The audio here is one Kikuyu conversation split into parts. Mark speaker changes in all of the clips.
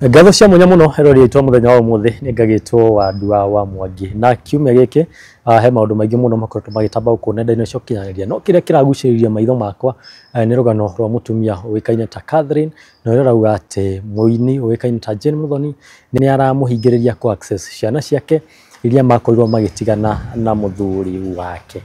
Speaker 1: Ngatho cia mwanya muno erori aitũ a mũthenya wa ũmũthĩ nĩ ngagĩtwo Wandua wa Mwangi. Na kiumia gĩkĩ he maũndũ maingĩ mũno makoretwo magĩtamba gũkũ nenda-inĩ cia ũkinyanĩria, no kĩrĩa kĩragucĩrĩria maitho makwa nĩ rũgano rwa mũtumia ũĩkaine ta Catherine, na ũrĩa ũrauga atĩ mũini ũĩkaine ta Jane Muthoni nĩ aramũhingĩrĩria kũ access ciana ciake iria makorirwo magĩtigana na mũthuri wake.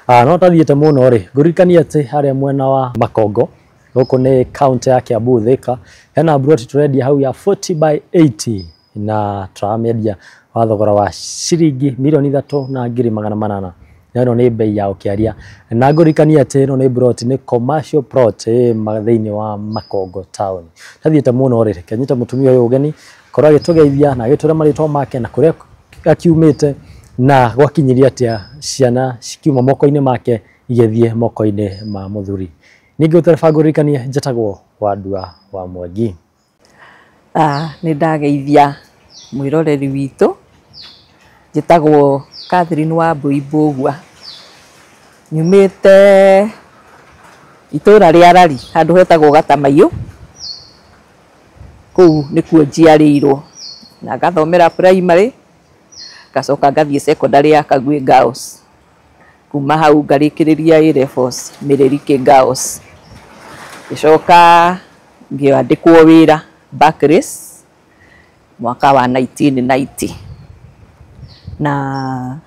Speaker 1: No tathiĩte mũno rĩ, ngũririkanie atĩ harĩa mwena wa Makongo gũkũ nĩ kaunti ya Kiambu Thika, hena mburoti tũrendia hau ya 40 by 80 na tũramĩendia wa thogora wa ciringi 3,800,000, na ĩno nĩ bei ya ũkĩaria. Na ngũririkanie atĩ ĩno nĩ mburoti, nĩ commercial plot ĩ thĩinĩ wa Makongo town. Tathiĩte mũno rĩ, reke nyite mũtumia ũyũ ũgeni korwo agĩtũgeithia na agĩtwĩra marĩtwa make na kũrĩa akiumĩte na gwakinyirie atĩa ciana cikiuma moko-inĩ make igĩthiĩ moko-inĩ ma mũthuri. Ningĩ ũtereba ngũririkanie njĩtagwo Wandua wa Mwangi.
Speaker 2: Nĩ ndageithia mwĩroreri witũ, njĩtagwo Catherine Wambui Mbũgua, nyumĩte itũra rĩa Rari handũ hetagwo Gatamaiyũ, kũu nĩkuo njiarĩirwo na ngathomera primary, ngacoka ngathiĩ secondary ya Kagui Girls, kuma hau ngarĩkĩrĩria A levels Mĩrĩrikĩ Girls, ngĩcoka ngĩandĩkwo wĩra Barclays mwaka wa 1990, na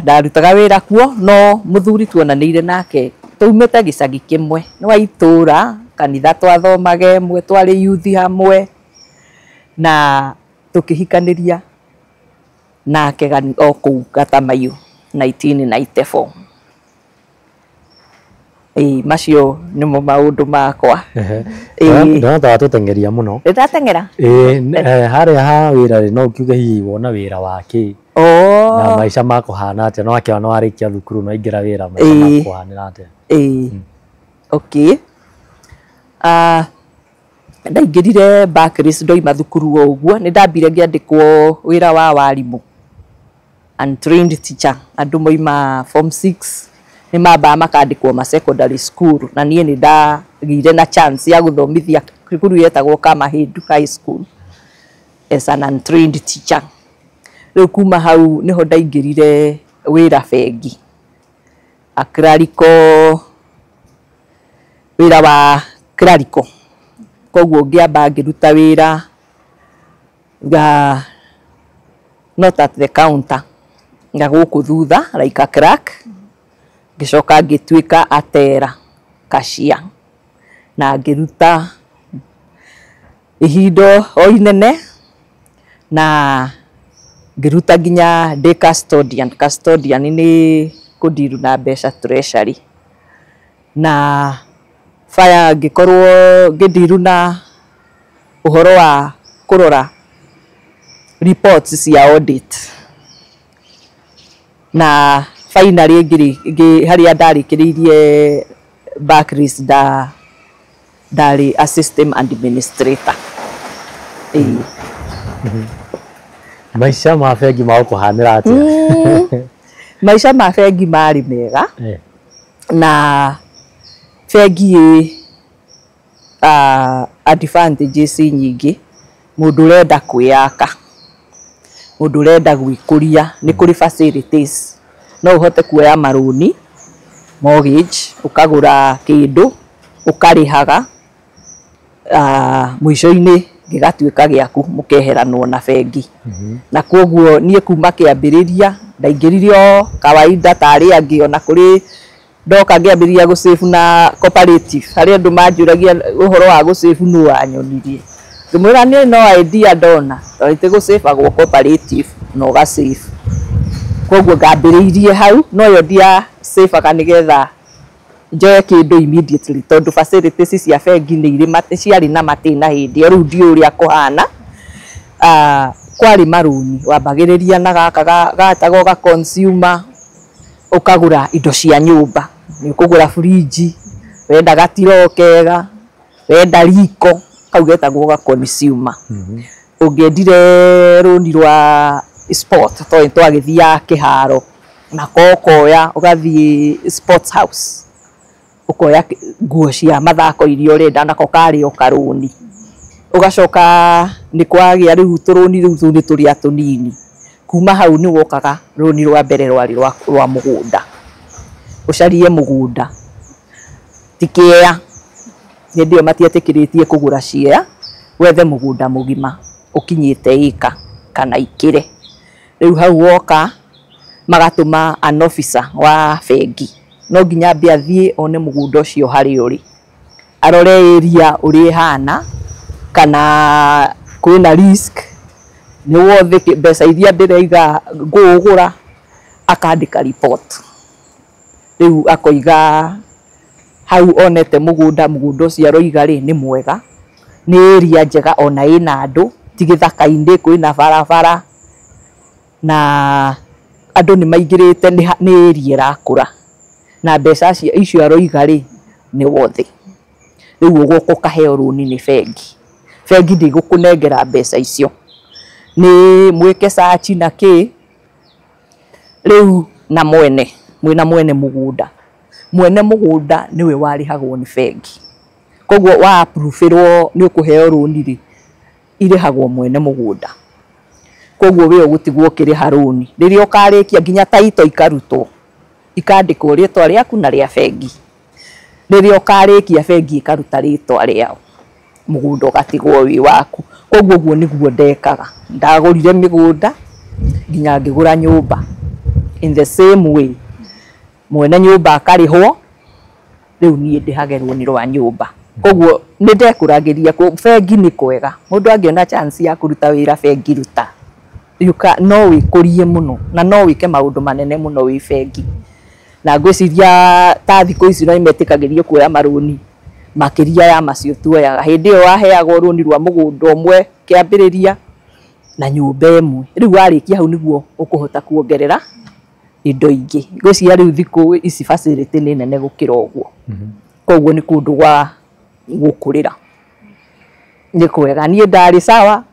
Speaker 2: ndarutaga wĩra kuo, no mũthuri tuonanĩire nake twaumĩte gĩcagi kĩmwe, nĩ wa itũra, kanitha twathomaga ĩmwe, twarĩ youth hamwe, na tũkĩhikanĩria nake o kũu Gatamaiyũ 1994. Ĩĩ, macio nĩmo maũndũ makwa.
Speaker 1: Ndona ta watũteng'eria mũno.
Speaker 2: Nĩndateng'era?
Speaker 1: Ĩĩ, harĩa ha wĩra rĩ, no ũkiuge hihi wona wĩra wa kĩ na maica makũhana atĩa, no akĩona warĩkia thukuru no aingĩra wĩra, maica makũhanĩra atĩa?
Speaker 2: Ĩĩ, okay. Ndaingĩrire Barclays ndoima thukuru o ũguo, nĩ ndambire ngĩandĩkwo wĩra wa warimũ, untrained teacher. Andũ moima form 6 nĩ mambaga makandĩkwo ma secondary school, na niĩ nĩ ndagĩire na chance ya gũthomithia cukuru yetagwo Kamahindu High School as an untrained teacher. Rĩu kuma hau nĩho ndaingĩrire wĩra bengi, a clerical, wĩra wa clerical. Koguo ngĩamba ngĩruta wĩra nga not at the counter, nga gũkũ thutha like a clerk, ngĩcoka ngĩtuĩka a teller cashier, na ngĩruta ihinda o inene, na ngĩruta nginya ndĩ custodian. Custodian nĩ kũndiru na mbeca treasury, na fire ngĩkorwo ngĩndiru na ũhoro wa kũrora reports cia audit, na finally harĩa ndarĩkĩrĩirie Barclays ndarĩ a system administrator. Ĩĩ.
Speaker 1: Maica ma bengi magũkũhanĩra atĩa?
Speaker 2: Maica ma bengi marĩ mega, na bengi ĩ advantages nyingĩ. Mũndũ ũrenda kwĩyaka, mũndũ ũrenda gwĩkũria, nĩ kũrĩ facilities, no ũhote kuoya marũni, mortgage, ũkagũra kĩndũ ũkarĩhaga, mũico-inĩ gĩgatuĩka gĩaku, mũkeheranwo na bengi. Na koguo niĩ kuma kĩambĩrĩria ndaingĩrire o kawaida ta arĩa angĩ, ona kũrĩ ndoka ngĩambĩrĩria gũ save na cooperative, harĩ andũ manjũragia ũhoro wa gũ save nũ wanyonirie, ngĩmwĩra niĩ no idea ndona tondũ ĩtĩ gũ save agwo cooperative na ũga save. Koguo ngambĩrĩirie hau, no yo ndia save aga nĩgetha njoe kĩndũ immediately, tondũ facilities cia bengi nĩ irĩ ciarĩ na matĩna hĩndĩ ĩyo, rĩu ndiũĩ ũrĩa kũhana. Kwarĩ marũni, wambagĩrĩria na gaka gatagwo ga consumer, ũkagũra indo cia nyũmba, nĩ ũkũgũra fridge, wenda gatiro kega, wenda riko, kau getagwo ga consumer. Ũngĩendire rũni rwa sport, tondũ twagĩthiaga kĩharo nako ũkoya ũgathiĩ sports house, ũkoya nguo cia mathako iria ũrenda, nako karĩ o karũni. Ũgacoka nĩ kwagĩa rĩu tũrũni rĩu tũu nĩ tũrĩa tũnini. Kuma hau nĩ wokaga rũni rwa mbere rwarĩ rwa mũgũnda. Ũcarie mũgũnda ti kĩea, hĩndĩ ĩyo matietĩkĩrĩtie kũgũra ciea, wethe mũgũnda mũgima ũkinyĩte ĩka kana ikĩre. Rĩu hau woka magatũma an officer wa bengi, no nginya ambe athiĩ one mũgũnda ũcio harĩa ũrĩ, arore area ũrĩa ĩhana kana kwĩna risk, nĩ wothe mbeca iria ndĩraiga ngũũgũra, akandĩka report. Rĩu akoiga hau onete mũgũnda, mũgũnda ũcio aroiga rĩ nĩ mwega, nĩ area njega ona ĩna andũ, ti gĩthaka-inĩ, kwĩna barabara na andũ nĩ maingĩrĩte, nĩ area ĩrakũra na mbeca icio aroiga rĩ nĩ wothe. Rĩu ũgoka ũkaheo rũni nĩ bengi, bengi ndĩgũkũnengera mbeca icio, nĩ mwĩke search na kĩ rĩu na mwene mwĩna mwene mũgũnda, mwene mũgũnda nĩwe warĩhagwo nĩ bengi, koguo wa approve-ĩrwo nĩ ũkũheo rũni rĩ, irĩhagwo mwene mũgũnda, koguo we ũgũtigwo ũkĩrĩha rũni rĩrĩa ũkarĩkia nginya title ikarutwo ikandĩkwo rĩtwa rĩaku na rĩa bengi, rĩrĩa ũkarĩkia bengi ĩkaruta rĩtwa rĩao, mũgũnda ũgatigwo wĩ waku. Koguo ũguo nĩguo ndekaga, ndagũrire mĩgũnda nginya ngĩgũra nyũmba in the same way, mwene nyũmba akarĩhwo, rĩu niĩ ndĩhage rũni rwa nyũmba. Koguo nĩ ndekũragĩria bengi nĩ kwega, mũndũ angĩona chance ya kũruta wĩra bengi ruta, no wĩkũrie mũno na no wĩke maũndũ manene mũno wĩ bengi. Na ngwĩciria ta thikũ ici no metĩkagĩrio kuoya marũni makĩria ya macio tuoyaga. Hĩndĩ ĩyo waheagwo rũni rwa mũgũnda ũmwe kĩambĩrĩria na nyũmba ĩmwe, rĩu warĩkia hau nĩguo ũkũhota kuongerera indo ingĩ. Ngwĩciria rĩu thikũ ici facility nĩ nene gũkĩra ũguo, koguo nĩ kũndũ gwa gũkũrĩra nĩ kwega. Niĩ ndarĩ sawa,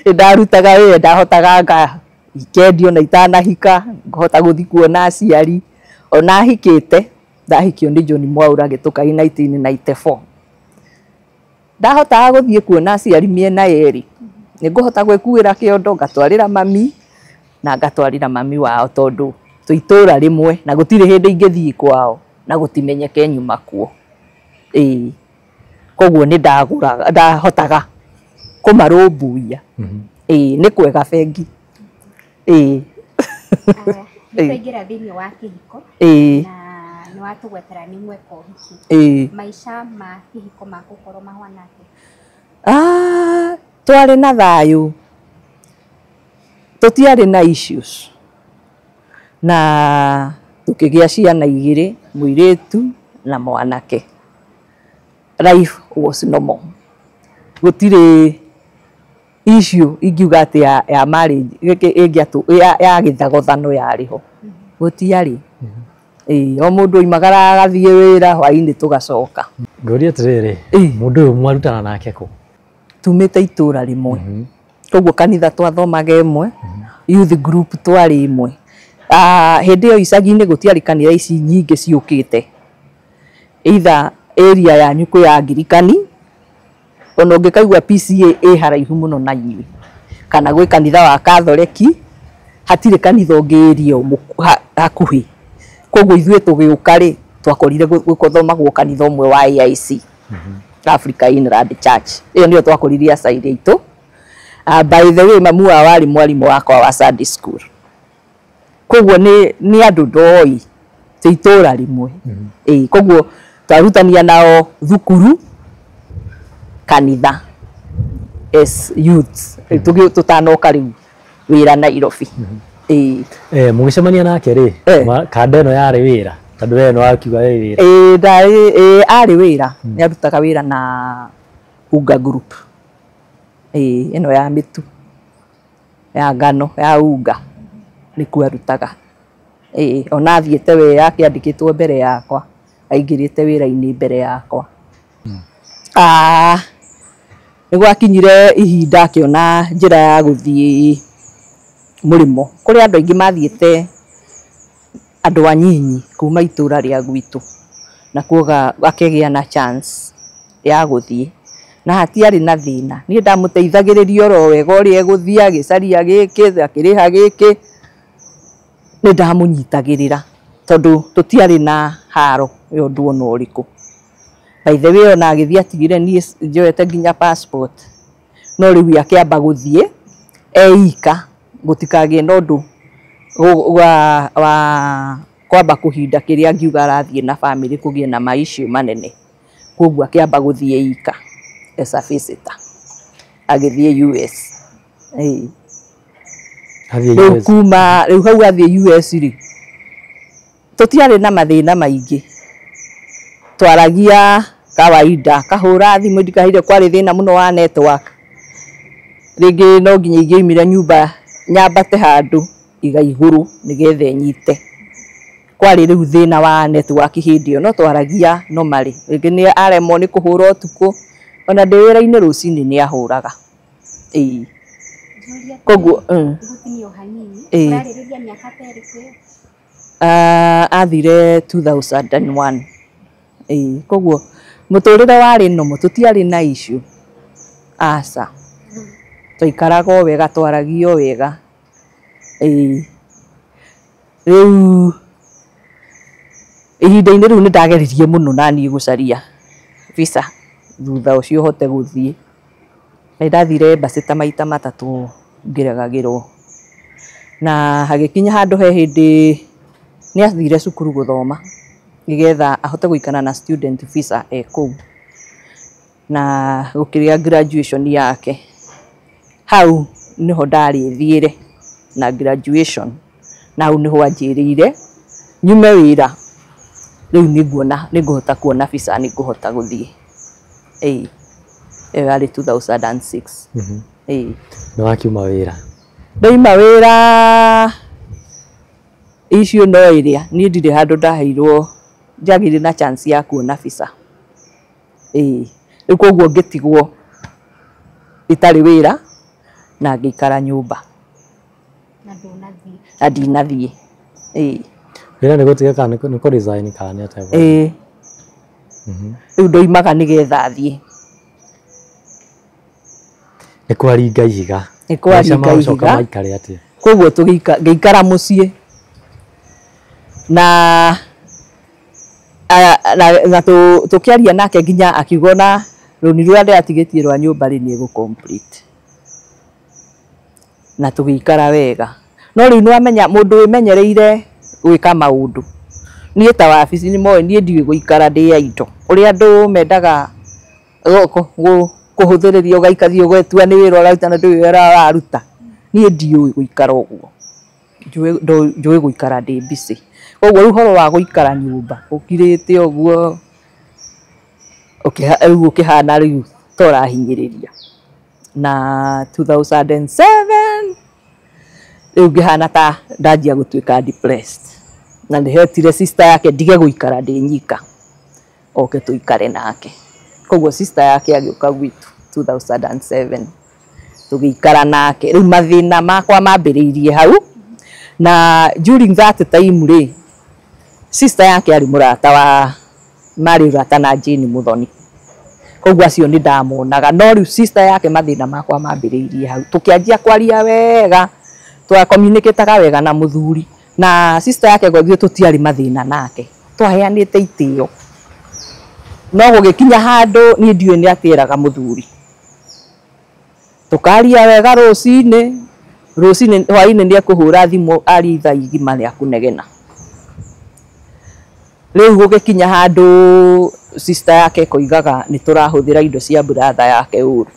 Speaker 2: nĩ ndarutaga wĩra, ndahotaga nga weekend ona itanahika ngahota gũthiĩ kuona aciari, ona hikĩte ndahikio nĩ John Mwaura agĩtũka 1994, ndahotaga gũthiĩ kuona aciari mĩena yerĩ, nĩ ngũhota gwĩkuĩra kĩondo ngatwarĩra mami na ngatwarĩra mami wao, tondũ twĩ itũra rĩmwe na gũtirĩ hĩndĩ ingĩthiĩ kwao na gũtimenyeke nyuma kuo. Ĩĩ, koguo nĩ ndagũraga, ndahotaga kũmarũmbũiya. Ĩĩ, nĩ kwega bengi. Ĩĩ.
Speaker 3: Nĩ twaingĩra thĩinĩ wa kĩhiko na nĩ watũgwetera nĩ mweka ũhiki. Maica ma kĩhiko magũkorwo mahana atĩa?
Speaker 2: Twarĩ na thayũ, tũtiarĩ na issues, na tũkĩgĩa ciana igĩrĩ, mũirĩtu na mwanake. Life was normal, gũtirĩ issue ingiuga atĩ ya marriage gĩkĩ ya gĩthagothano yarĩ ho, gũtiarĩ. Ĩĩ, o mũndũ oimagara agathiĩ wĩra, hwainĩ tũgacoka.
Speaker 1: Ngũria atĩrĩrĩ, mũndũ ũyũ mwarutana nake kũ?
Speaker 2: Tumĩte itũra rĩmwe, koguo kanitha twathomaga ĩmwe, youth group twarĩ ĩmwe. Hĩndĩ ĩyo icagi-inĩ gũtiarĩ kanitha ici nyingĩ ciũkĩte, either area yanyu kwĩ Angirikani, ona ũngĩkaigua PCA ĩ haraihu mũno na inyuĩ, kana gwĩ kanitha wa Katholeki, hatirĩ kanitha ũngĩ area hakuhĩ. Koguo ithuĩ tũgĩũka rĩ, twakorire gũthomagwo kanitha ũmwe wa AIC, Africa Inland Church. Ĩyo nĩyo twakorire acairi aitũ. By the way, mamu wao arĩ mwarimũ wakwa wa Sunday school, koguo nĩ andũ ndoĩ, twĩ itũra rĩmwe. Ĩĩ, koguo twarutania nao thukuru, kanitha as youths, tũtanoka rĩu wĩra Nairobi. Ĩĩ.
Speaker 1: Mũgĩcemania nake rĩ, kanda ĩno yarĩ wĩra, tondũ we no akiuga wĩ wĩra.
Speaker 2: Ĩĩ, ndarĩ, ĩĩ, arĩ wĩra, nĩ arutaga wĩra na Unga Group. Ĩĩ, ĩno ya mĩtu ya ngano ya unga nĩkuo arutaga. Ĩĩ, ona athiĩte we akĩandĩkĩtwo mbere yakwa, aingĩrĩte wĩra-inĩ mbere yakwa. Nĩ gwakinyire ihinda akĩona njĩra ya gũthiĩ mũrĩmo, kũrĩ andũ aingĩ mathiĩte, andũ anyinyi kuma itũra rĩa gwitũ, na kuoga akĩgĩa na chance ya gũthiĩ na Na hatiarĩ na thĩna. Niĩ ndamũteithagĩrĩria oro wega ũrĩa egũthiĩ agĩcaria gĩkĩ, akĩrĩha gĩkĩ. Nĩ ndamũnyitagĩrĩra tondũ tũtiarĩ na haro ya ũndũ ona ũrĩkũ. By the way ona agĩthiĩ atigire niĩ njoete nginya passport. No rĩu akĩamba gũthiĩ eika gũtikagĩe na ũndũ wa kwamba kũhinda kĩrĩa angiuga arathiĩ na family kũgĩe na ma issue manene. Koguo akĩamba gũthiĩ eika as a visitor. Agĩthiĩ US. Rĩu kuma rĩu hau athiĩ US rĩ, tũtiarĩ na mathĩna maingĩ. Twaragia kawaida, kahũra thimũ ndikahire kwarĩ thĩna mũno wa network. Rĩngĩ no nginya ingĩoimire nyũmba nyambate handũ iga igũrũ nĩgetha ĩnyite. Kwarĩ rĩu thĩna wa network hĩndĩ ĩyo, no twaragia normally. Rĩngĩ nĩ aremwo nĩ kũhũra ũtukũ, ona ndĩ wĩra-inĩ rũcinĩ nĩ ahũraga. Ĩĩ. Koguo
Speaker 3: ngũtinio hanini, ũrarĩrĩria mĩaka ta ĩrĩkũ ĩyo?
Speaker 2: Athire 2001. Ĩĩ, koguo mũtũrĩre warĩ normal, tũtiarĩ na issue. Aca. Twaikaraga o wega, twaragia o wega. Ĩĩ. Rĩu ihinda-inĩ rĩu nĩ ndageririe mũno naniĩ gũcaria visa thutha ũcio hote gũthiĩ. Nĩ ndathire embassy ta maita matatũ ngĩregagĩrwo. Na hagĩkinya handũ he hĩndĩ nĩ athire cukuru gũthoma nĩgetha ahote gũikara na student visa e kũu. Na gũkĩrĩa graduation yake. Hau nĩho ndarĩthiĩre na graduation. Na hau nĩho anjĩrĩire nyume wĩra. Rĩu nĩnguona, nĩngũhota kuona visa, nĩngũhota gũthiĩ. Ĩĩ. Ĩyo yarĩ 2006. Ĩĩ.
Speaker 1: Nĩ wakiuma wĩra?
Speaker 2: Ndauma wĩra icio no ĩrĩa niĩ ndirĩ handũ ndaheirwo njagĩire na chance ya kuona visa. Ĩĩ. Rĩu koguo ngĩtigwo itarĩ wĩra na ngĩikara nyũmba.
Speaker 3: Na ndũnathiĩ?
Speaker 2: Na ndinathiĩ. Ĩĩ.
Speaker 1: Wĩra nĩ gũtiga kana nĩ kũ resign kana nĩ atĩa?
Speaker 2: Ĩĩ. Rĩu ndoimaga nĩgetha thiĩ.
Speaker 1: Nĩ kwaringa ihiga.
Speaker 2: Nĩ kwaringa ihiga.
Speaker 1: Maikare atĩa?
Speaker 2: Koguo ngĩikara mũciĩ. Na tũkĩaria nake nginya akiuga ona rũni rũrĩa ndĩratigĩtie rwa nyũmba rĩ nĩ egũ complete. Na tũgĩikara wega. No rĩu nĩwamenya mũndũ wĩmenyereire gwĩka maũndũ. Niĩ ta wabici nĩ moĩ niĩ ndiũĩ gũikara ndĩ idle. Ũrĩa andũ mendaga kũhũthĩrĩria ũgaikathiĩ ũgetua nĩ wĩra ũraruta na ndũĩ wĩra ũraruta. Niĩ ndiũĩ gũikara ũguo. Njũĩ gũikara ndĩ busy. Koguo rĩu ũhoro wa gũikara nyũmba ũkirĩte ũguo rĩu ũkĩhana rĩu ta ũrahinyĩrĩria. Na 2007 rĩu ngĩhana ta ndanjia gũtuĩka depressed. Na nĩhetire sister yake ndige gũikara ndĩ nyika, oke tũikare nake. Koguo sister yake agĩũka gwitũ 2007 tũgĩikara nake. Rĩu mathĩna makwa mambĩrĩirie hau. Na during that time rĩ, sister yake arĩ mũrata wa marĩ ũrata na Jane Muthoni. Koguo acio nĩ ndamonaga. No rĩu sister yake mathĩna makwa mambĩrĩirie hau. Tũkĩanjia kwaria wega, twa communicataga wega na mũthuri. Na sister yake gwethuĩ tũtiarĩ mathĩna nake. Twaheanĩte itĩo. No gũgĩkinya handũ niĩ ndiũĩ nĩ atĩraga mũthuri. Tũkaria wega rũcinĩ, rũcinĩ hwainĩ nĩ ekũhũra thimũ arie ithaa igima rĩa kũnegena. Rĩu gũgĩkinya handũ sister yake koigaga nĩ tũrahũthĩra indo cia brother yake ũru.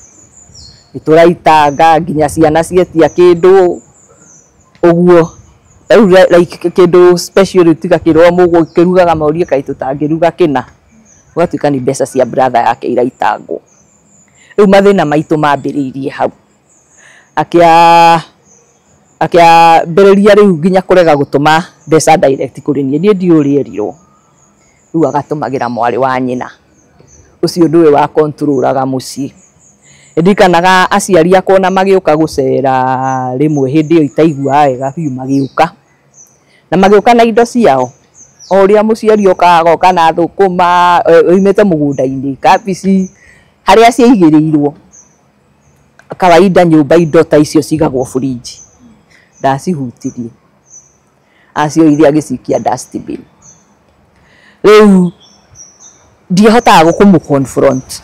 Speaker 2: Nĩ tũraitanga nginya ciana cietia kĩndũ ũguo. Rĩu like kĩndũ special rĩu tiga kĩrwo mũgũkĩrugaga morie kaĩ tũtangĩruga kĩna. Gũgatuĩka nĩ mbeca cia brother yake iraitangwo. Rĩu mathĩna maitũ mambĩrĩirie hau. Akĩambĩrĩria rĩu nginya kũrega gũtũma mbeca direct kũrĩ niĩ. Niĩ ndiũĩ ũrĩa erirwo. Rĩu agatũmagĩra mwarĩ wa nyina. Ũcio nĩwe wa controlaga mũciĩ. Ndirikanaga aciari akwa ona magĩũka gũcera rĩmwe hĩndĩ ĩyo itaiguaga wega biũ magĩũka. Na magĩũka na indo ciao. O ũrĩa mũciari okaga agoka na thũkũma, oimĩte mũgũnda-inĩ, kabici, Harĩa ciaigĩrĩirwo kawaida nyũmba indo ta icio cigagwo fridge, ndacihutirie, acioire agĩcikia dustbin. Rĩu ndiahotaga gũkũmũ confront.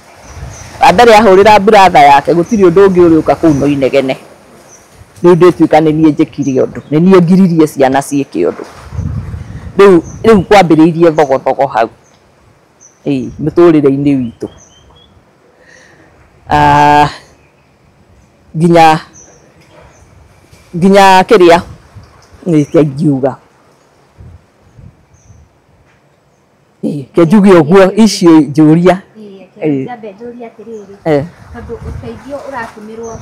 Speaker 2: Wa mbere ahũrĩra brother yake gũtirĩ ũndũ ũngĩ ũrĩũka kũu no inegene. Rĩu ndĩtuĩka nĩ niĩ njĩkire ũndũ, nĩ niĩ ngiririe ciana ciĩke ũndũ. Rĩu kwambĩrĩirie thogothogo hau mũtũrĩre-inĩ witũ. Nginya kĩrĩa nĩ ngiuga ke njuge ũguo icio njũria.
Speaker 3: Njambe njũrie atĩrĩrĩ, tondũ ũteithio ũratũmĩrwo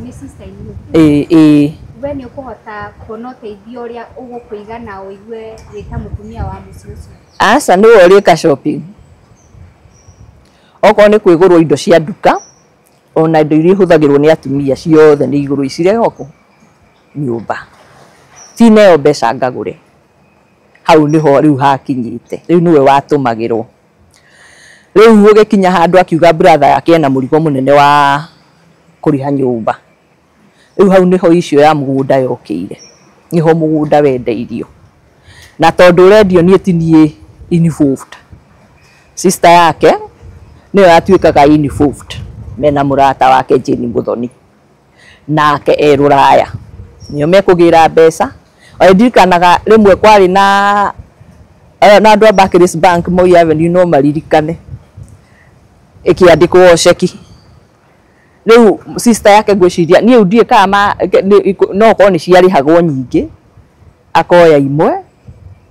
Speaker 3: nĩ sister in we nĩ ũkũhota kuona ũteithio ũrĩa ũgũkũiga na ũigue wĩ ta mũtumia wa mũciĩ ũcio?
Speaker 2: Aca, nĩwe ũrĩka shopping. Okorwo nĩ kwĩgũrwo indo cia nduka ona indo iria ihũthagĩrwo nĩ atumia ciothe nĩ igũrũ icirehwo kũ nyũmba, tineo mbeca ngagũre. Hau nĩho rĩu hakinyĩte, rĩu nĩwe watũmagĩrwo. Rĩu ũgĩkinya handũ akiuga brother yake ena mũrigo mũnene wa kũrĩha nyũmba. Rĩu hau nĩho icio ya mũgũnda yokĩire, nĩho mũgũnda wendeirio. Na tondũ ũrendio niĩ ti niĩ involved, sister yake nĩyo yatuĩkaga involved mena mũrata wake Jane Muthoni, nake e rũraya, nĩo mekũgĩra mbeca. O ndirikanaga rĩmwe kwarĩ na andũ a Barclays Bank Moi Avenue no maririkane, ĩkĩandĩkwo ceki. Rĩu sister yake ngwĩciria niĩ ndiũĩ kana no okorwo nĩ ciarĩhagwo nyingĩ akoya imwe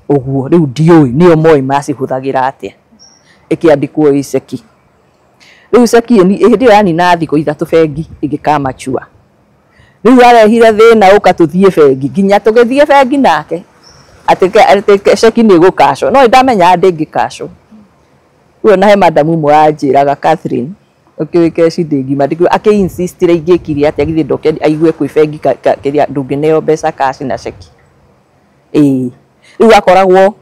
Speaker 2: ũguo, rĩu ndiũĩ nĩo moĩ macihũthagĩra atĩa. Ĩkĩandĩkwo ĩ ceki. Rĩu ceki hĩndĩ ĩyo yanina thikũ 3 bengi ĩgĩkamachua. Rĩu arehire thĩna ũka tũthiĩ bengi, nginya tũgĩthiĩ bengi nake atĩ ceki nĩ ĩgũkacwo, no ndamenyaga ndĩngĩkacwo. Rĩu ona he madamu ũmwe wanjĩraga Catherine ũkĩũĩ keshi ndĩngima, akĩ insistire ingĩkire atĩa githĩ ndoke aigue kwĩ bengi kĩrĩa ndũngĩneo mbeca cash na ceki. Rĩu akoragwo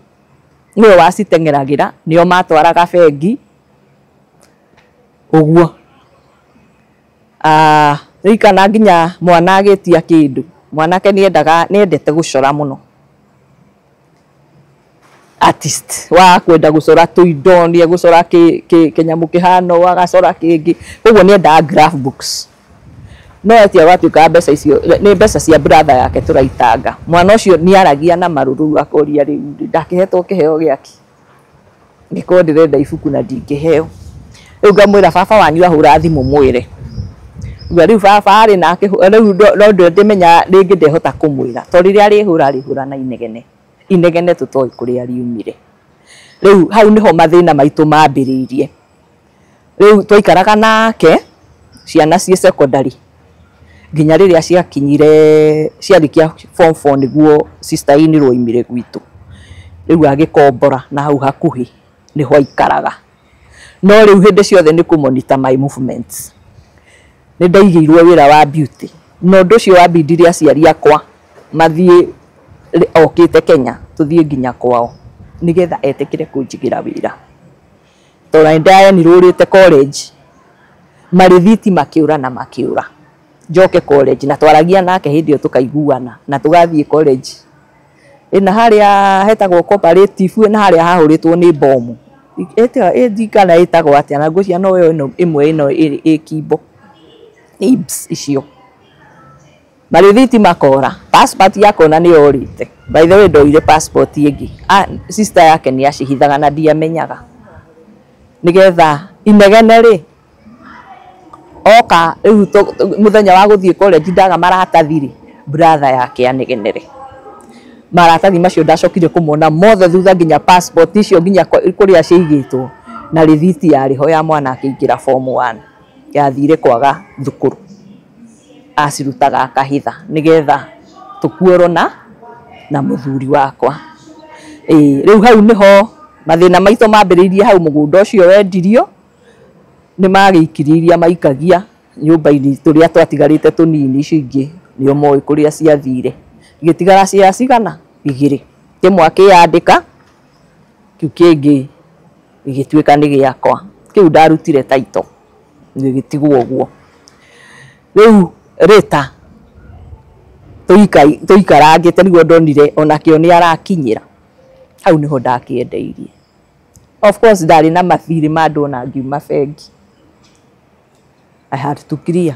Speaker 2: nĩwe waciteng'eragĩra, nĩo matwaraga bengi ũguo. Ririkana nginya mwana agĩtia kĩndũ, mwanake nĩendete gũcora mũno, artist wa kwenda gũcora tũindo, nĩ egũcora kĩnyamũ kĩhana ũũ agacora kĩngĩ, koguo nĩendaga graph books. No etia gwatuĩkaga mbeca icio nĩ mbeca cia brother yake tũraitanga. Mwana ũcio nĩaragia na marũrũ akoria rĩu ndakĩhetwo kĩheo gĩake, ngĩkorwo ndĩrenda ibuku na ndingĩheo. Rĩu ngamwĩra baba wanyu ahũra thimũ mwĩre. Rĩu baba arĩ nake rĩu no ndĩmenya rĩngĩ ndehota kũmwĩra, tondũ rĩrĩa arĩhũra arĩhũra na inegene, inegene tũtoĩ kũrĩa riumire. Rĩu hau nĩho mathĩna maitũ mambĩrĩirie. Rĩu twaikaraga nake ciana ciĩ secondary nginya rĩrĩa ciakinyire ciarĩkia form 4 nĩguo sister in law oimire gwitũ. Rĩu agĩkombora na hau hakuhĩ nĩho aikaraga. No rĩu hĩndĩ ciothe nĩ kũ monitor my movements. Nĩ ndaigĩirwo wĩra wa beauty, na ũndũ ũcio wambindire aciari akwa mathiĩ okĩte Kenya tũthiĩ nginya kwao nĩgetha etĩkĩre kũnjigĩra wĩra, tondũ nĩ ndaenirũrĩte college marĩthiti makĩũra na makĩũra njoke college, na twaragia nake hĩndĩ ĩyo tũkaiguana na tũgathiĩ college ĩna harĩa hetagwo cooperative, na harĩa hahũrĩtwo nĩ bomu ĩndikana ĩtagwo atĩa, na ngwĩciria no yo ĩno ĩmwe ĩno ĩ Kimbo IBS icio marĩthiti makora, passport yakona nĩ yorĩte. By the way ndoire passport ĩngĩ, sister yake nĩ acihithaga na ndiamenyaga, nĩgetha inegene rĩ oka rĩu mũthenya wa gũthiĩ college ndaga maratathi rĩ, brother yake anegenere maratathi macio ndacokire kũmona mothe thutha, nginya passport icio nginya kũrĩa ciaigĩtwo na rĩthiti yarĩho ya mwana akĩingĩra form 1 yathire kwaga thukuru, acirutaga akahitha nĩgetha tũkuorwo na mũthuri wakwa. Rĩu hau nĩho mathĩna maitũ mambĩrĩirie. Hau mũgũnda ũcio wendirio nĩ magĩikirie iria maikagia nyũmba-inĩ tũrĩa twatigarĩte tũnini, icio ingĩ nĩo moĩ kũrĩa ciathire, igĩtigara cia cigana 2, kĩmwe akĩyandĩka, kĩu kĩngĩ gĩgĩtuĩka nĩ gĩakwa, kĩu ndarutire title. Gĩgĩtigwo ũguo. Rĩu rĩta tũikarangĩte nĩguo ndonire onakĩo nĩ arakinyĩra. Hau nĩho ndakĩendeirie. Of course ndarĩ na mathirĩ ma andũ ona ngiuma bengi. I had to clear.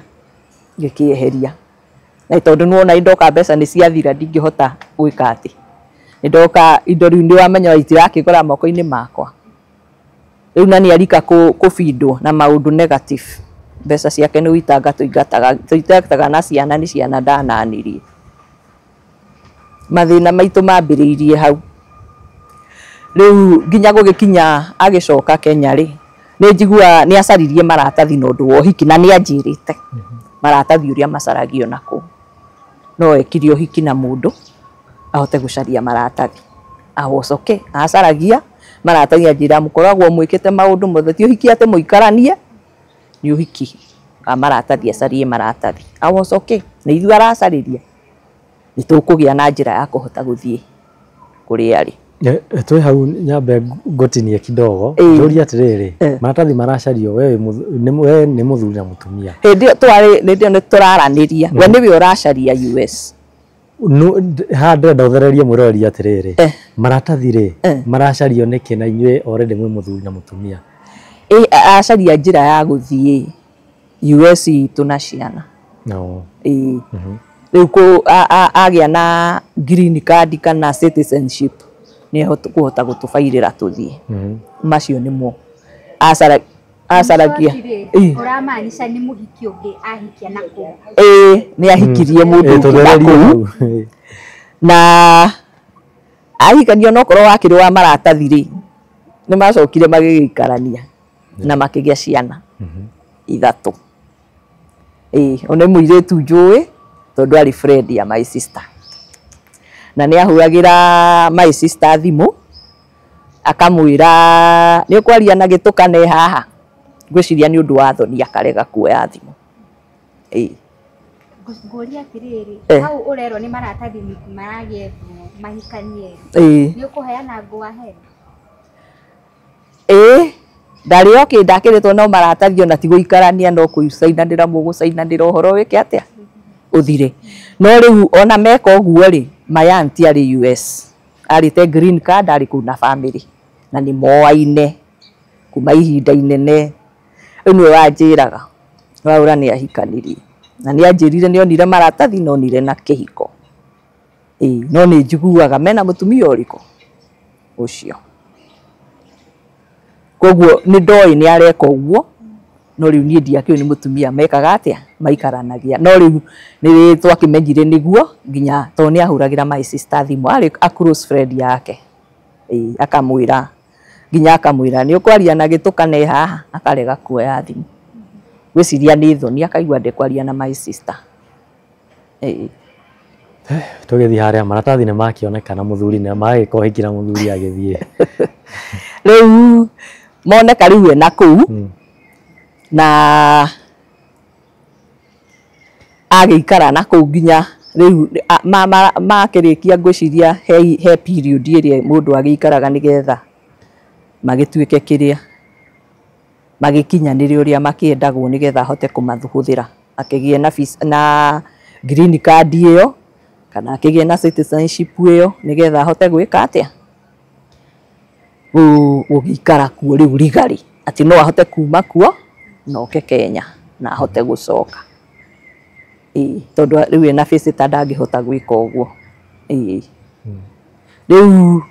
Speaker 2: Ngĩkĩeheria. Na tondũ nĩwona ndoka mbeca nĩ ciathira ndingĩhota gwĩka atĩ. Nĩndoka indo rĩu nĩwamenya itirakĩgora moko-inĩ makwa. Rĩu na nĩ arika kũbindwo na maũndũ negative. Mbeca ciake nĩ gũitanga tũitangataga na ciana nĩ ciana ndananirie. Mathĩna maitũ mambĩrĩirie hau. Rĩu nginya gũgĩkinya agĩcoka Kenya rĩ, nĩ njiguaga nĩ acaririe maratathi na ũndũ wa ũhiki na nĩ anjĩrĩte maratathi ũrĩa macaragio nakũu. No ekire ũhiki na mũndũ ahote gũcaria maratathi. Acoke acaragia maratathi anjĩra mũkoragwo mwĩkĩte maũndũ mothe ti ũhiki atĩ mũikaranie nĩ ũhiki wa maratathi acarie maratathi. Acoke nĩ ithuĩ aracarĩria nĩ tũkũgĩa na njĩra ya kũhota gũthiĩ kũrĩa arĩ.
Speaker 1: Twĩ hau nyambe ngũtinie kidogo njũrie atĩrĩrĩ, maratathi maracario we nĩ mũthuri na mũtumia.
Speaker 2: Hĩndĩ ĩyo twarĩ hĩndĩ ĩyo nĩ tũraranĩria we nĩwe ũracaria US.
Speaker 1: Haha ndĩrenda ũthererie mwĩroreri atĩrĩrĩ, maratathi rĩ maracario nĩkĩ na inyuĩ already mwĩ mũthuri na mũtumia?
Speaker 2: Acaria njĩra ya gũthiĩ US itũ na ciana. Rĩu agĩa na green card kana citizenship nĩ kũhota gũtũbairĩra tũthiĩ. Macio nĩmo acaragia.
Speaker 3: Ũramaanisha nĩ mũhiki ũngĩ ahikia na kũu?
Speaker 2: Ĩĩ nĩ ahikirie mũndũ ũngĩ na kũu. Na ahikania onokorwo wakĩrĩ wa maratathi rĩ, nĩ macokire magĩgĩikarania na makĩgĩa ciana ithatũ. Ĩĩ one mũirĩtu njũĩ tondũ arĩ friend ya my sister. Na nĩ ahũragĩra my sister thimũ akamwĩra nĩ ũkwaria na gĩtũkane haha. Ngwĩciria nĩ ũndũ wa thoni akarega kuoya thimũ. Ĩĩ.
Speaker 3: Ngũria atĩrĩrĩ, hau ũrerwo nĩ maratathi maragĩethwo mahikanie. Nĩ ũkũheana go ahead?
Speaker 2: Ĩĩ ndarĩ okay ndakĩrĩtwo no maratathi ona ti gũikarania no kũcainanĩra mũgũcainanĩra ũhoro wĩke atĩa ũthire. No rĩu ona meka ũguo rĩ, my auntie arĩ US arĩte green card arĩ kũu na family na nĩ moaine kuma ihinda inene. Rĩu nĩwe wanjĩraga Waũra nĩ ahikanirie na nĩ anjĩrire nĩ onire maratathi na onire na kĩhiko. Ĩĩ no nĩ njiguaga mena mũtumia ũrĩkũ ũcio. Koguo nĩ ndoĩ nĩ areka ũguo no rĩu niĩ ndiakĩũĩ nĩ mũtumia mekaga atĩa maikaranagia. No rĩu nĩ twakĩmenyire nĩguo nginya tondũ nĩ ahũragĩra my sister thimũ arĩ a close friend yake. Ĩĩ akamwĩra nginya akamwĩra nĩ ũkwaria na gĩtũkane haha akarega kuoya thimũ. Ngwĩciria nĩ thoni akaigua ndekwaria na my sister. Ĩĩ.
Speaker 1: Tũgĩthiĩ harĩa maratathi nĩ makĩonekana mũthuri nĩ magĩka ũhiki na mũthuri agĩthiĩ.
Speaker 2: Rĩu moneka rĩu ena kũu na agĩikara na kũu nginya rĩu makĩrĩkia ngwĩciria he period ĩrĩa mũndũ agĩikaraga nĩgetha magĩtuĩke kĩrĩa magĩkinyanĩre ũrĩa makĩendagwo nĩgetha ahote kũmathũhũthĩra akĩgĩe na na green card ĩyo kana akĩgĩe na citizenship ĩyo nĩgetha ahote gwĩka atĩa gũgĩikara kuo rĩu rigarĩ atĩ no ahote kuma kuo na oke Kenya na ahote gũcoka. Ĩĩ tondũ rĩu ena visitor ndangĩhota gwĩka ũguo. Ĩĩ rĩu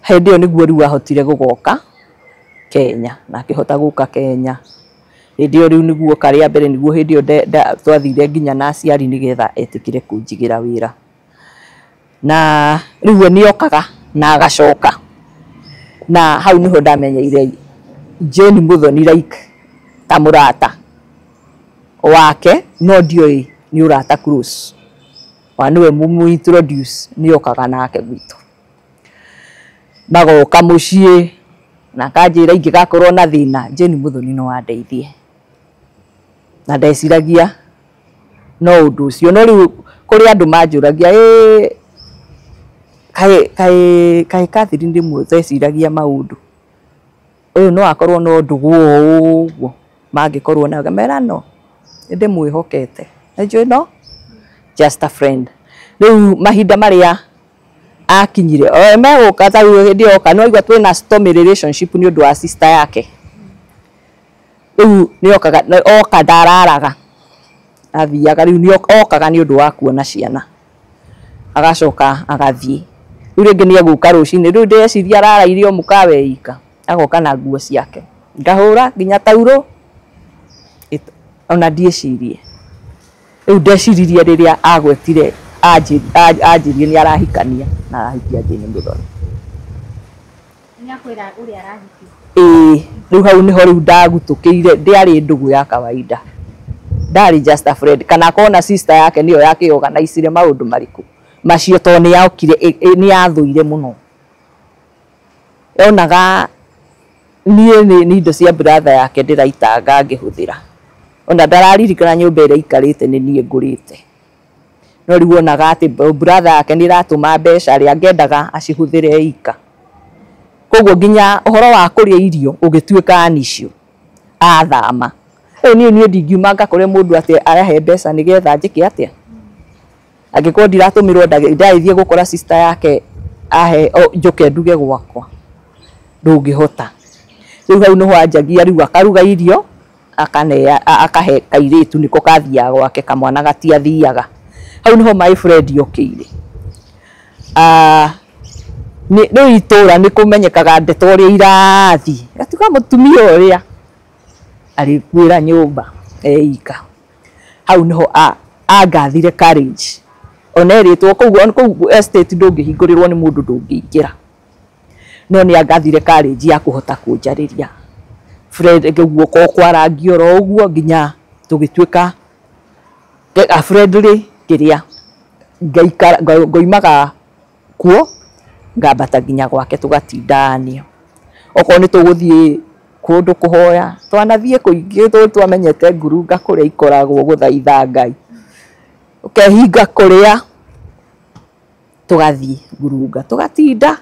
Speaker 2: hĩndĩ ĩyo nĩguo rĩu ahotire gũgoka Kenya na akĩhota gũka Kenya. Hĩndĩ ĩyo rĩu nĩguo karĩa mbere nĩguo hĩndĩ ĩyo twathire nginya na aciari nĩgetha etĩkĩre kũnjigĩra wĩra. Na rĩu we nĩokaga na agacoka. Na hau nĩho ndamenyeire Jane Muthoni like ta mũrata wake no ndiũĩ nĩ ũrata close. Wa nĩwe mũmũ introduce nĩokaga nake gwitũ. Magoka mũciĩ na akanjĩra ingĩgakorwo na thĩna Jane Muthoni no andeithie. Na ndeciragia no ũndũ ũcio no rĩu kũrĩ andũ manjũragia ĩ kaĩ Catherine rĩmwe ndeciragia maũndũ ũyũ no akorwo no ndũgũ o ũguo. mangĩkorwo nayo. Ngamera no ndĩmwĩhokete, nĩnjũĩ no just a friend. Rĩu mahinda marĩa akinyire o megũka ta rĩu hĩndĩ yoka nĩ waigua twĩna stormy relationship nĩ ũndũ wa sister yake. Rĩu nĩ oka ndararaga, athiaga rĩu nĩ okaga nĩ ũndũ wa kuona ciana, agacoka agathiĩ. Rĩu rĩngĩ nĩ egũka rũcinĩ, rĩu ndĩreciria araraire o mũkawa ika, agoka na nguo ciake, ngahũra nginya taurũ ona ndiĩcirie. Rĩu ndeciririe rĩrĩa agwetire anjĩrie nĩ arahikania na arahikia Jane Muthoni.
Speaker 3: Nĩakwĩra ũrĩa arahikia.
Speaker 2: Ĩĩ, rĩu hau nĩho rĩu ndagutũkĩire, ndĩarĩ ndũgũ ya kawaida, ndarĩ just a friend, kana akorwo na sister yake nĩyo yakĩorganiceire maũndũ marĩkũ macio, tondũ nĩ yokire nĩ yathũire mũno. Yonaga niĩ nĩ indo cia brother yake ndĩraitanga ngĩhũthĩra, ona ndararirikana nyũmba ĩrĩa aikarĩte nĩ niĩ ngũrĩte, no rĩu onaga atĩ brother yake nĩ ĩratũma mbeca rĩ, angĩendaga acihũthĩre ika. Koguo nginya ũhoro wa kũrĩa irio ũgĩtuĩka an issue athama. Rĩu niĩ ndingiuma ngakore mũndũ atĩ arahe mbeca nĩgetha njĩke atĩa, angĩkorwo ndiratũmĩrwo ndagĩthiĩ gũkora sister yake ahe njoke nduge gwakwa, ndũngĩhota. Rĩu hau nĩho anjagia rĩu akaruga irio akanea akahe kairĩtu nĩko kathiaga gwake, kamwana gatiathiaga. Hau nĩho my friend yokĩire. Rĩu itũra nĩ kũmenyekaga ndeto ũrĩa irathiĩ, gatuga mũtumia ũrĩa arĩkuĩra nyũmba eika. Hau nĩho angathire courage, ona erĩtwo kũu estate ndũngĩhingũrĩrwo nĩ mũndũ ndũngĩingĩra, no nĩ angathire courage ya kũhota kũnjarĩria Fred guoko kwarangia oro ũguo nginya tũgĩtuĩka a friendly kĩrĩa ngaikara ngoimaga kuo ngambata nginya gwake tũgatindania. Okorwo nĩ tũgũthiĩ kũndũ kũhoya, twanathiĩ kũingĩ twamenyete ngurunga kũrĩa ikoragwo gũthaitha Ngai, ũkehinga kũrĩa tũgathiĩ ngurunga tũgatinda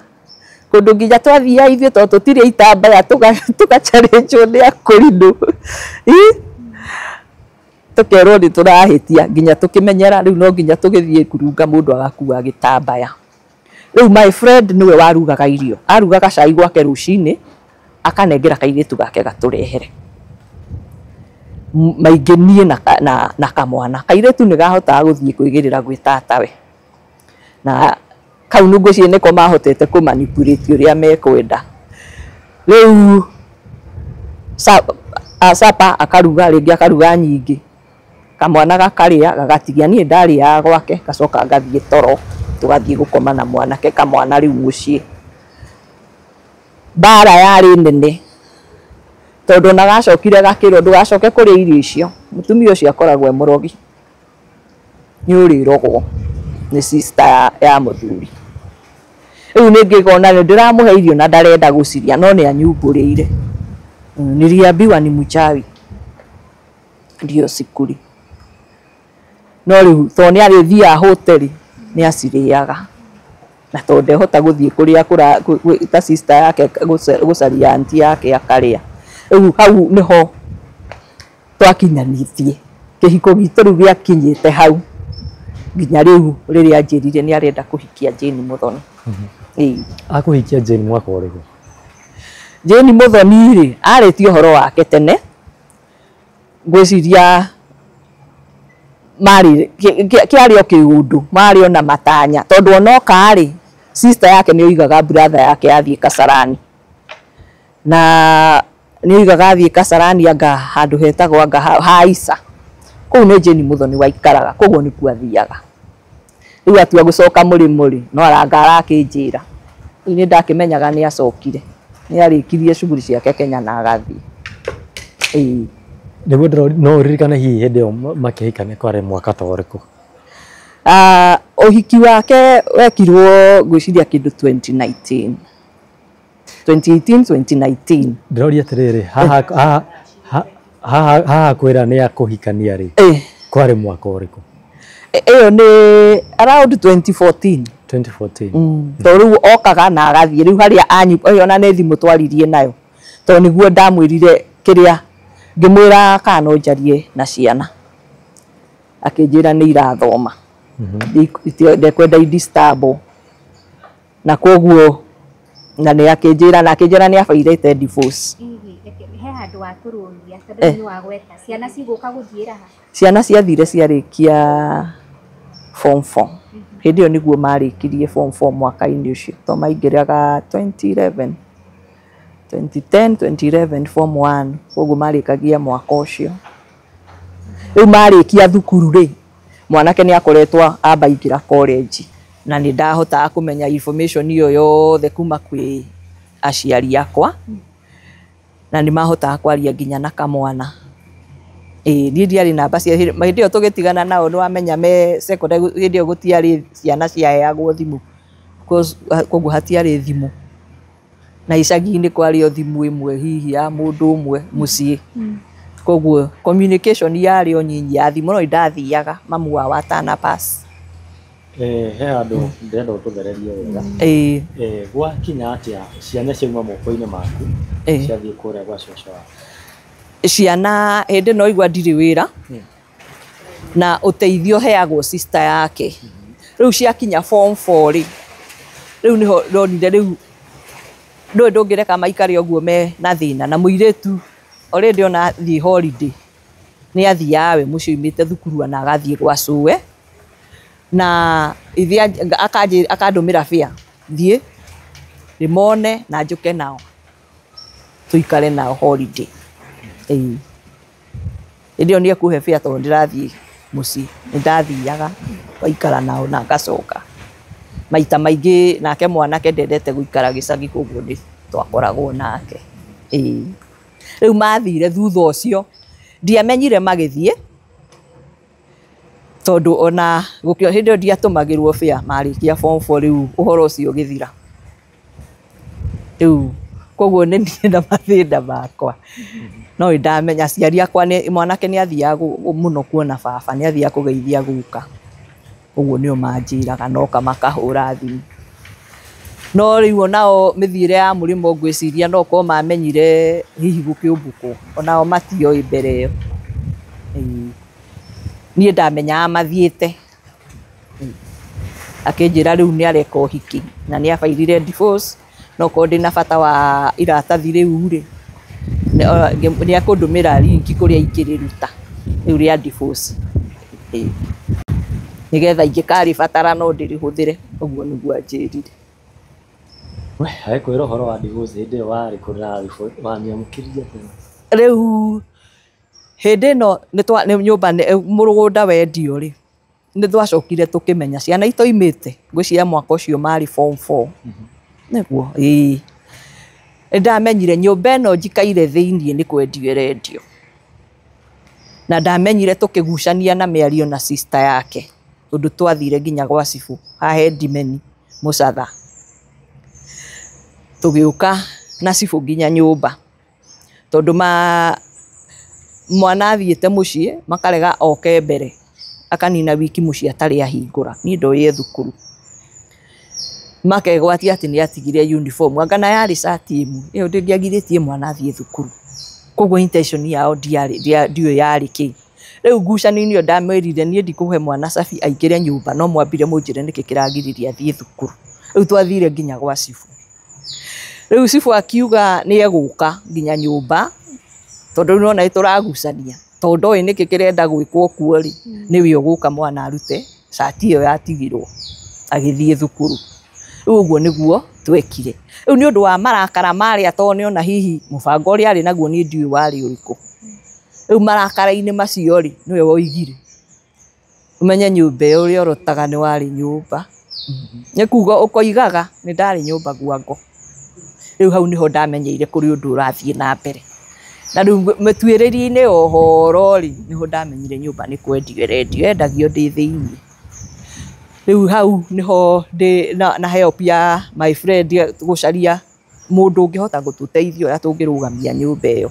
Speaker 2: kũndũ nginya twathiaga ithuĩ tondũ tũtirĩ itambaya tũgacarĩnjwo nĩ akũrinũ, tũkerwo nĩ tũrahĩtia nginya tũkĩmenyera. Rĩu no nginya tũgĩthiĩ ngurunga mũndũ agakua gĩtambaya. Rĩu my friend nĩwe warugaga irio, arugaga cai gwake rũcinĩ akanengera kairĩtu gake gatũrehere maingĩ niĩ na kamwana. Kairĩtu nĩ gahotaga gũthiĩ kwĩgĩrĩra gwĩ tatawe, na kau nĩ ngwĩciria nĩko mahotete kũmanipulate ũrĩa mekwenda. Rĩu sapa akaruga rĩngĩ akaruga nyingĩ, kamwana gakarĩa gagatigia, niĩ ndarĩaga gwake gacoka ngathiĩ toro, tũgathiĩ gũkoma na mwanake kamwana rĩu mũciĩ. Mbara yarĩ nene tondũ ona gacokire gakĩrwo ndũgacoke kũrĩa irio icio, mũtumia ũcio akoragwo e mũrogi, nĩ ũrĩrogwo nĩ sister ya mũthuri. Rĩu nĩ ngĩkona nĩ ndĩramũhe irio na ndarenda gũciria, no nĩ anyumbũrĩire. Niliambiwa ni mchawi ndio sikuri, no rĩu tondũ nĩ arĩthiaga hoteli nĩ acirĩaga, na tondũ ndehota gũthiĩ kũrĩa ta sister yake gũcaria auntie yake akarĩa. Rĩu hau nĩho twakinyanĩtie kĩhiko gitũ, rĩu gĩakinyĩte hau nginya rĩu rĩrĩa anjĩrire nĩ arenda kũhikia Jane Muthoni.
Speaker 1: Akũhikia Jane mwaka ũrĩkũ?
Speaker 2: Jane Muthoni rĩ arĩtie ũhoro wake tene, ngwĩciria marĩ kĩarĩ o kĩũndũ, marĩ ona matanya, tondũ onoka rĩ sister yake nĩ oigaga brother yake athiĩ Kasarani, na nĩ oigaga athiĩ Kasarani anga handũ hetagwo anga Haisa, kũu nĩ Jane Muthoni waikaraga, koguo nĩkuo athiaga. Rĩu atua gũcoka mũrĩmo rĩ, no aranga arakĩnjĩra, rĩu nĩ ndakĩmenyaga nĩ acokire, nĩ arĩkirie shughuli ciake Kenya na agathiĩ. Ĩĩ
Speaker 1: nĩguo no ũririkane hihi hĩndĩ ĩyo makĩhikania kwarĩ mwaka ta ũrĩkũ?
Speaker 2: Ũhiki wake wekirwo ngwĩciria kĩndũ 2019 2018 2019.
Speaker 1: Ndĩroria atĩrĩrĩ, haha kwĩra nĩ akũhikania rĩ, kwarĩ mwaka ũrĩkũ?
Speaker 2: Ĩyo nĩ around 2014.
Speaker 1: 2014.
Speaker 2: Tondũ rĩu okaga na agathiĩ, rĩu harĩa ĩyo ona nĩ thimũ twaririe nayo, tondũ nĩguo ndamwĩrire kĩrĩa Ngĩmwĩra kana no njarie na ciana, akĩnjĩra nĩ irathoma, ndekwenda i-disturb, na koguo na nĩ akĩnjĩra na akĩnjĩra nĩ abairĩte divorce.
Speaker 3: He handũ watũrũgia tondũ nĩ wagweta ciana cigũka gũthiĩra ha?
Speaker 2: Ciana ciathire ciarĩkia form 4. Hĩndĩ ĩyo nĩguo marĩkirie form 4 mwaka-inĩ ũcio, to maingĩraga 2011 2010 2011 form 1, koguo marĩkagia mwaka ũcio. Rĩu marĩkia thukuru rĩ, mwanake nĩ akoretwo amba ingĩra college, na nĩ ndahotaga kũmenya information ĩyo yothe kuma kwĩ aciari akwa, na nĩ mahotaga kwaria nginya na kamwana. Niĩ ndiarĩ namba cia hĩndĩ ĩyo tũgĩtigana nao, nĩ wamenya me secondary, hĩndĩ ĩyo gũtiarĩ ciana ciaheagwo thimũ, koguo hatiarĩ thimũ, na icagi-inĩ kwarĩ o thimũ ĩmwe hihi ya mũndũ ũmwe mũciĩ, koguo communication yarĩ o nyinyi ya thimũ, no ndathiaga mamu wao atana pass.
Speaker 1: He handũ ndĩrenda ũtũthererie wega. Gwakinya atĩa ciana ciauma moko-inĩ maku ciathiĩ kũrĩa gwa cũcũ waku?
Speaker 2: Ciana hĩndĩ ĩno igua ndirĩ wĩra, na ũteithio heagwo sister yake. Rĩu ciakinya form 4 rĩ, rĩu nĩho ndonire rĩu ndũĩ ndũngĩreka maikare ũguo me na thĩna, na mũirĩtu already ona athiĩ holiday nĩ athiaga we mũciĩ oimĩte thukuru na agathiĩ gwa cũwe, na ithe akandũmĩra fare thiĩ ndĩmone na njũke nao tũikare nao holiday. Hĩndĩ ĩyo nĩ ekũhe fare tondũ ndĩrathiĩ mũciĩ, nĩ ndathiaga ngaikara nao na ngacoka maita maingĩ. Nake mwanake ndendete gũikara gĩcagi, koguo nĩ twakoragwo nake. Rĩu mathire thutha ũcio ndiamenyire magĩthiĩ, tondũ ona gũkĩo hĩndĩ ĩyo ndiatũmagĩrwo fare, marĩkia form 4 rĩu ũhoro ũcio ũgĩthira. Rĩu koguo nĩ niĩ na mathĩna makwa, no ndamenya aciari akwa nĩ mwanake nĩ athiaga mũno kuona baba, nĩ athiaga kũgeithia guka, ũguo nĩo manjĩraga noka makahũra thimũ. No rĩu onao mĩthiĩre ya mũrĩmo ngwĩciria no korwo mamenyire hihi gũkĩũmbũkwo, onao matioĩ mbere ĩyo. Niĩ ndamenyaga mathiĩte, akĩnjĩra rĩu nĩ areka ũhiki na nĩ abairire divorce, no korwo ndĩna bata wa iratathi rĩu rĩ, nĩ ekũndũmĩra link kũrĩa ingĩrĩruta rĩu rĩa divorce, nĩgetha ingĩkarĩbatara no ndĩrĩhũthĩre, ũguo nĩguo anjĩrire.
Speaker 1: We agĩkwĩra ũhoro wa divorce hĩndĩ ĩyo warĩ kũ wamĩamũkĩrire atĩa?
Speaker 2: Rĩu hĩndĩ ĩno nĩ nyũmba mũgũnda wendio rĩ, nĩ twacokire tũkĩmenya ciana itoimĩte, ngwĩciria mwaka ũcio marĩ form 4 nĩguo. Ĩĩ, nĩndamenyire nyũmba ĩno njikaire thĩiniĩ nĩ kwendio ĩrendio, na ndamenyire tũkĩgucania na mĩario na sister yake, tondũ twathire nginya gwa cibũ haha Ndimeni Mũcatha, tũgĩũka na cibũ nginya nyũmba, tondũ mwana athiĩte mũciĩ makarega oke mbere, akanina wiki mũciĩ atarĩ ahingũra, niĩ ndoĩ e thukuru, makegwatia atĩ nĩ atigire uniform, anga na yarĩ cati ĩmwe ĩyo ndĩngĩagirĩtie mwana athiĩ thukuru, koguo intention yao ndiũĩ yarĩ kĩ. Rĩu ngucanio-inĩ ĩyo ndamwĩrire niĩ ndikũhe mwana cabi aingĩre nyũmba, no mwambire mũnjĩre nĩkĩ kĩragiririe athiĩ thukuru. Rĩu twathire nginya gwa cibũ. Rĩu cibũ akiuga nĩ egũka nginya nyũmba, tondũ rĩu nĩwona nĩ tũragucania, tondũ ndoĩ nĩkĩ kĩrenda gwĩkwo kuo rĩ, nĩwe ũgũka mwana arute cati ĩyo yatigirwo agĩthiĩ thukuru. Rĩu ũguo nĩguo twekire. Rĩu nĩ ũndũ wa marakara marĩa, tondũ nĩona hihi mũbango ũrĩa arĩ naguo niĩ ndiũĩ warĩ ũrĩkũ. Rĩu marakara-inĩ macio rĩ, nĩwe woigire ũmenye nyũmba ĩyo ũrĩa ũrotaga nĩ warĩ nyũmba, nĩ kuga ũkoigaga nĩ ndarĩ nyũmba gwango. Rĩu hau nĩho ndamenyeire kũrĩ ũndũ ũrathiĩ na mbere, na rĩu mĩtuĩrĩria-inĩ ya ũhoro rĩ, nĩho ndamenyire nyũmba nĩ kwendio ĩrendio, yendagio ndĩ thĩiniĩ. Rĩu hau nĩho ndĩ na help ya my friend gũcaria mũndũ ũngĩhota gũtũteithia ũrĩa tũngĩrũgamia nyũmba ĩyo.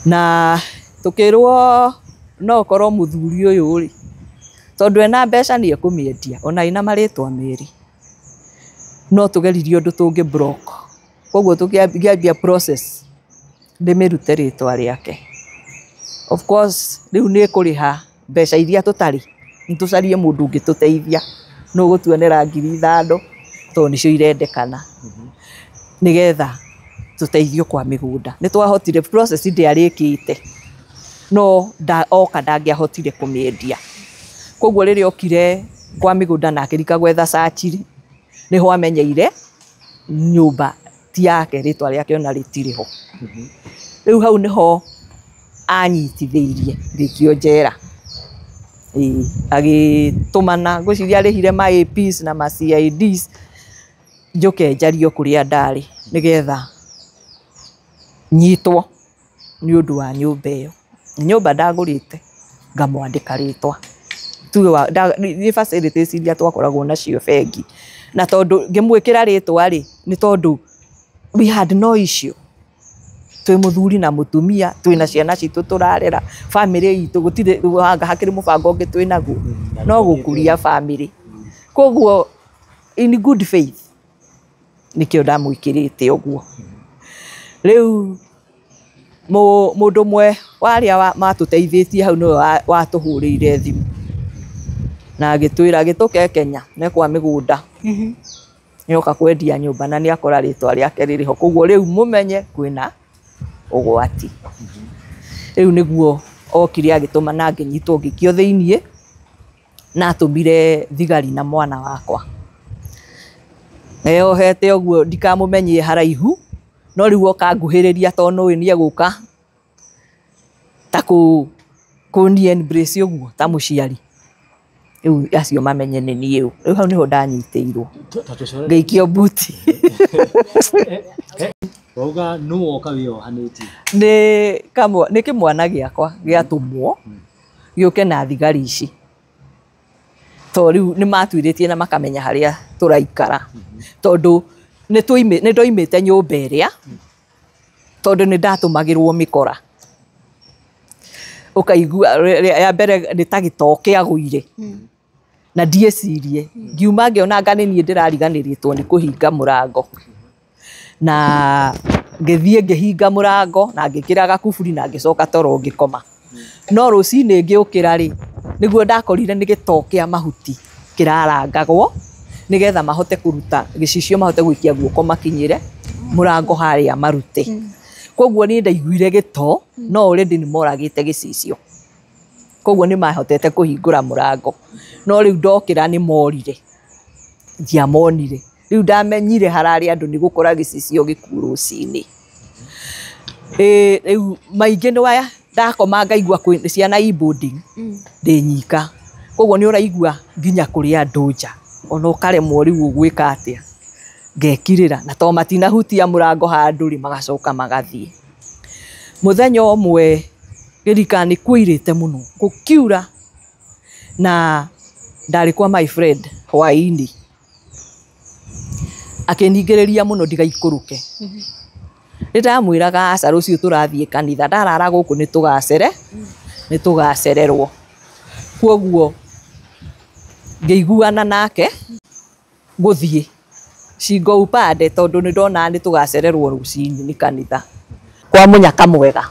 Speaker 2: Na tũkĩrwo no ũkorwo mũthuri ũyũ rĩ, tondũ ena mbeca nĩ ekũmĩendia ona ĩna marĩtwa merĩ, no tũgeririe ũndũ tũngĩ block, koguo tũkĩambia process Ndĩmĩrute rĩtwa rĩake. Of course rĩu nĩ ĩkũrĩha mbeca iria tũtarĩ, nĩtũcarie mũndũ ũngĩtũteithia, nũ ũgũtuonera 5,000 tondũ nĩcio irendekana nĩgetha tũteithio kwa mĩgũnda. Nĩ twahotire, process ndĩarĩkĩte, no oka ndangĩahotire kũmĩendia. Koguo rĩrĩa okire kwa mĩgũnda na akĩrika gwetha search nĩho amenyeire nyũmba ti yake, rĩtwa rĩake ona rĩtirĩ ho. Rĩu hau nĩho anyitithĩirie ngĩikio njera. Agĩtũmana, ngwĩciria arĩhire ma APs na ma CIDs njũke njario kũrĩa ndarĩ nĩgetha nyitwo nĩ ũndũ wa nyũmba ĩyo. Nyũmba ndagũrĩte ngamwandĩka rĩtwa. Tuge nĩ facilities iria twakoragwo nacio bengi, na tondũ ngĩmwĩkĩra rĩtwa rĩ, nĩ tondũ we had no issue. Twĩ mũthuri na mũtumia, twĩna ciana citũ tũrarera, family itũ gũtirĩ anga hakĩrĩ mũbango ũngĩ twĩnaguo no gũkũria family. Koguo in good faith nĩkĩo ndamwĩkĩrĩte ũguo. Rĩu mũndũ ũmwe wa arĩa matũteithĩtie hau nĩwe watũhũrĩire thimũ na agĩtwĩra agĩtũke Kenya nĩ kwa mĩgũnda, nĩoka kwendia nyũmba na nĩakora rĩtwa rĩake rĩrĩ ho, koguo rĩu mũmenye kwĩna ũgwati. Rĩu nĩguo okire agĩtũma na ngĩnyitwo ngĩikio thĩiniĩ, na atũmire thigari na mwana wakwa. Eyohete ũguo ndikamũmenyie haraihu, no rĩu oka nguhĩrĩria tondũ nĩũĩ nĩegũka ta kũni embrace ũguo ta mũciari. Rĩu acio mamenye nĩ niĩ ũ. Rĩu hau nĩho ndanyitĩirwo ngĩikio mbuti.
Speaker 1: Wauga nũ woka wĩyohanĩtie?
Speaker 2: Nĩ kĩmwana gĩakwa gĩatũmwo gĩũke na thigari ici, tondũ rĩu nĩ matuĩrĩtie na makamenya harĩa tũraikara, tondũ nĩ ndoimĩte nyũmba ĩrĩa, tondũ nĩ ndatũmagĩrwo mĩkora. Ũkaigua ya mbere nĩ ta gĩtoo kĩagũire na ndiĩcirie, ngiuma ngĩona anga nĩ niĩ ndĩrariganĩrĩtwo nĩ kũhinga mũrango, na ngĩthiĩ ngĩhinga mũrango na ngĩkĩra gakuburi na ngĩcoka toro ngĩkoma. No rũcinĩ ngĩũkĩra rĩ, nĩguo ndakorire nĩ gĩtoo kĩa mahuti kĩrarangagwo nĩgetha mahote kũruta gĩcicio, mahote gũikia guoko makinyĩre mũrango harĩa marute. Koguo niĩ ndaiguire gĩtoo, no already nĩ moragĩte gĩcicio, koguo nĩ mahotete kũhingũra mũrango. No rĩu ndokĩra nĩ morire, ndiamonire. Rĩu ndamenyire hararĩ andũ nĩ gũkora gĩcicio gĩkuũ rũcinĩ. Rĩu maingĩ nĩ waya ndakoma ngaigua kwĩ ciana i boarding ndĩ nyika, koguo nĩ ũraigua nginya kũrĩ andũ nja, ona ũkaremwo rĩu ũgwĩka atĩa. Ngekirĩra na to matinahutia mũrango handũ rĩ, magacoka magathiĩ. Mũthenya ũmwe ngĩririkana nĩ kuoirĩte mũno, gũkiura, na ndarĩ kwa my friend hwaĩ-inĩ, akĩningĩrĩria mũno ndigaikũrũke. Nĩ ndamwĩraga aca rũciũ tũrathiĩ kanitha, ndarara gũkũ nĩ tũgacererwo. Koguo ngĩiguana nake gũthiĩ shingo upande, tondũ nĩ ndonaga nĩ tũgacererwo rũcinĩ nĩ kanitha. Kwa mũnyaka mwega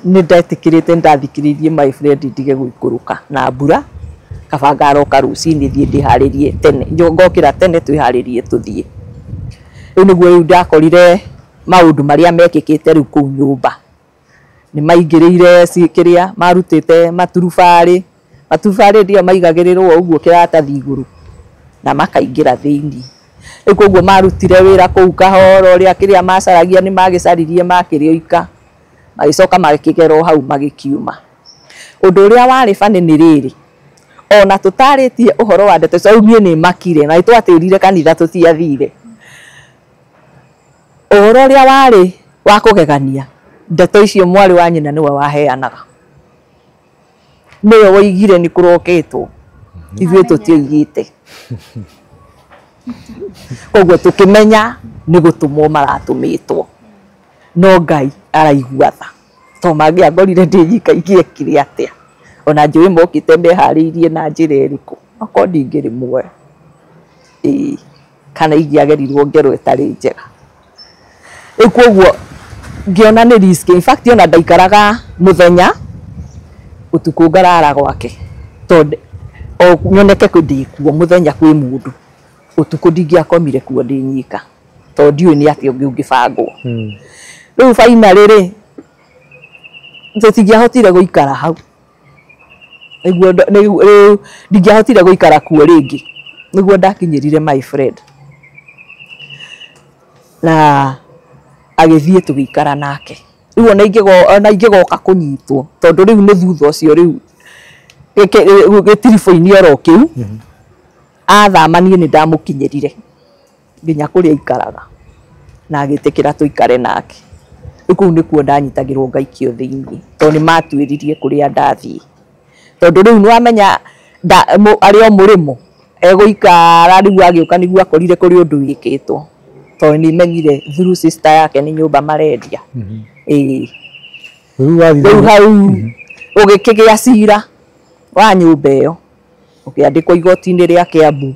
Speaker 2: nĩ ndetĩkĩrĩte, nĩ ndathikĩrĩirie my friend ndige gũikũrũka na mbura, kaba ngaroka rũcinĩ thiĩ ndĩharĩrie tene, ngokĩra tene twĩharĩrie tũthiĩ. Rĩu nĩguo rĩu ndakorire maũndũ marĩa mekĩkĩte rĩu kũu nyũmba. Nĩ maingĩrĩire kĩrĩa marutĩte maturubarĩ, maturubarĩ ndio maigagĩrĩrwo ũguo kĩratathi igũrũ na makaingĩra thĩiniĩ. Rĩu koguo marutire wĩra kũu kahora, ũrĩa kĩrĩa macaragia nĩ magĩcaririe makĩrĩoika, magĩcoka magĩkĩgerwo hau magĩkiuma. Ũndũ ũrĩa warĩ bani nĩ rĩrĩ, ona tũtarĩtie ũhoro wa ndeto icio, niĩ nĩ makire na nĩtwatĩrire kanitha tũtiathire. Ũhoro ũrĩa warĩ wa kũgegania, ndeto icio mwarĩ wa nyina nĩwe waheanaga, nĩwe woigire nĩ kũrokĩtwo, ithuĩ tũtioigĩte. Koguo tũkĩmenya nĩ gũtũmwo maratũmĩtwo, no Ngai araigua tha, to mangĩangorire ndĩ nyika ingĩekire atĩa? Ona njũĩ mokĩte meharĩirie na njĩra ĩrĩkũ, okorwo ndingĩrĩ muoyo, ĩĩ, kana ingĩagerirwo ngero ĩtarĩ njega. Rĩu koguo Ngĩona nĩ risk. In fact ona ndaikaraga mũthenya ũtukũ ngarara gwake tondũ o nyoneke ndĩ kuo mũthenya kwĩ mũndũ, ũtukũ ndingĩakomire kuo ndĩ nyika tondũ ndiũĩ nĩ atĩa ũngĩ ũngĩbangwo. Rĩu finally rĩ, tũtingĩahotire gũikara hau, nĩguo rĩu ndingĩahotire gũikara kuo rĩngĩ, nĩguo ndakinyĩrire my friend na agĩthiĩ tũgĩikara nake. Rĩu ona ingĩgoka kũnyitwo tondũ rĩu nĩ thutha ũcio rĩu gĩtiribũ-inĩ oro kĩu athama, niĩ nĩ ndamũkinyĩrire nginya kũrĩa aikaraga na agĩtĩkĩra tũikare nake. Rĩu kũu nĩkuo ndanyitagĩrwo ngaikio thĩinĩ tondũ nĩ matuĩririe kũrĩa ndathiĩ, tondũ rĩu nĩwamenya arĩ o mũrĩmo egũikara. Rĩu agĩũka nĩguo akorire kũrĩ ũndũ wĩkĩtwo, tondũ nĩ menyire through sister yake nĩ nyũmba marendia. Ĩĩ.
Speaker 1: Rĩu
Speaker 2: hau ũgĩkĩgĩa cira wa nyũmba ĩyo ũkĩandĩkwo igoti-inĩ rĩa Kiambu.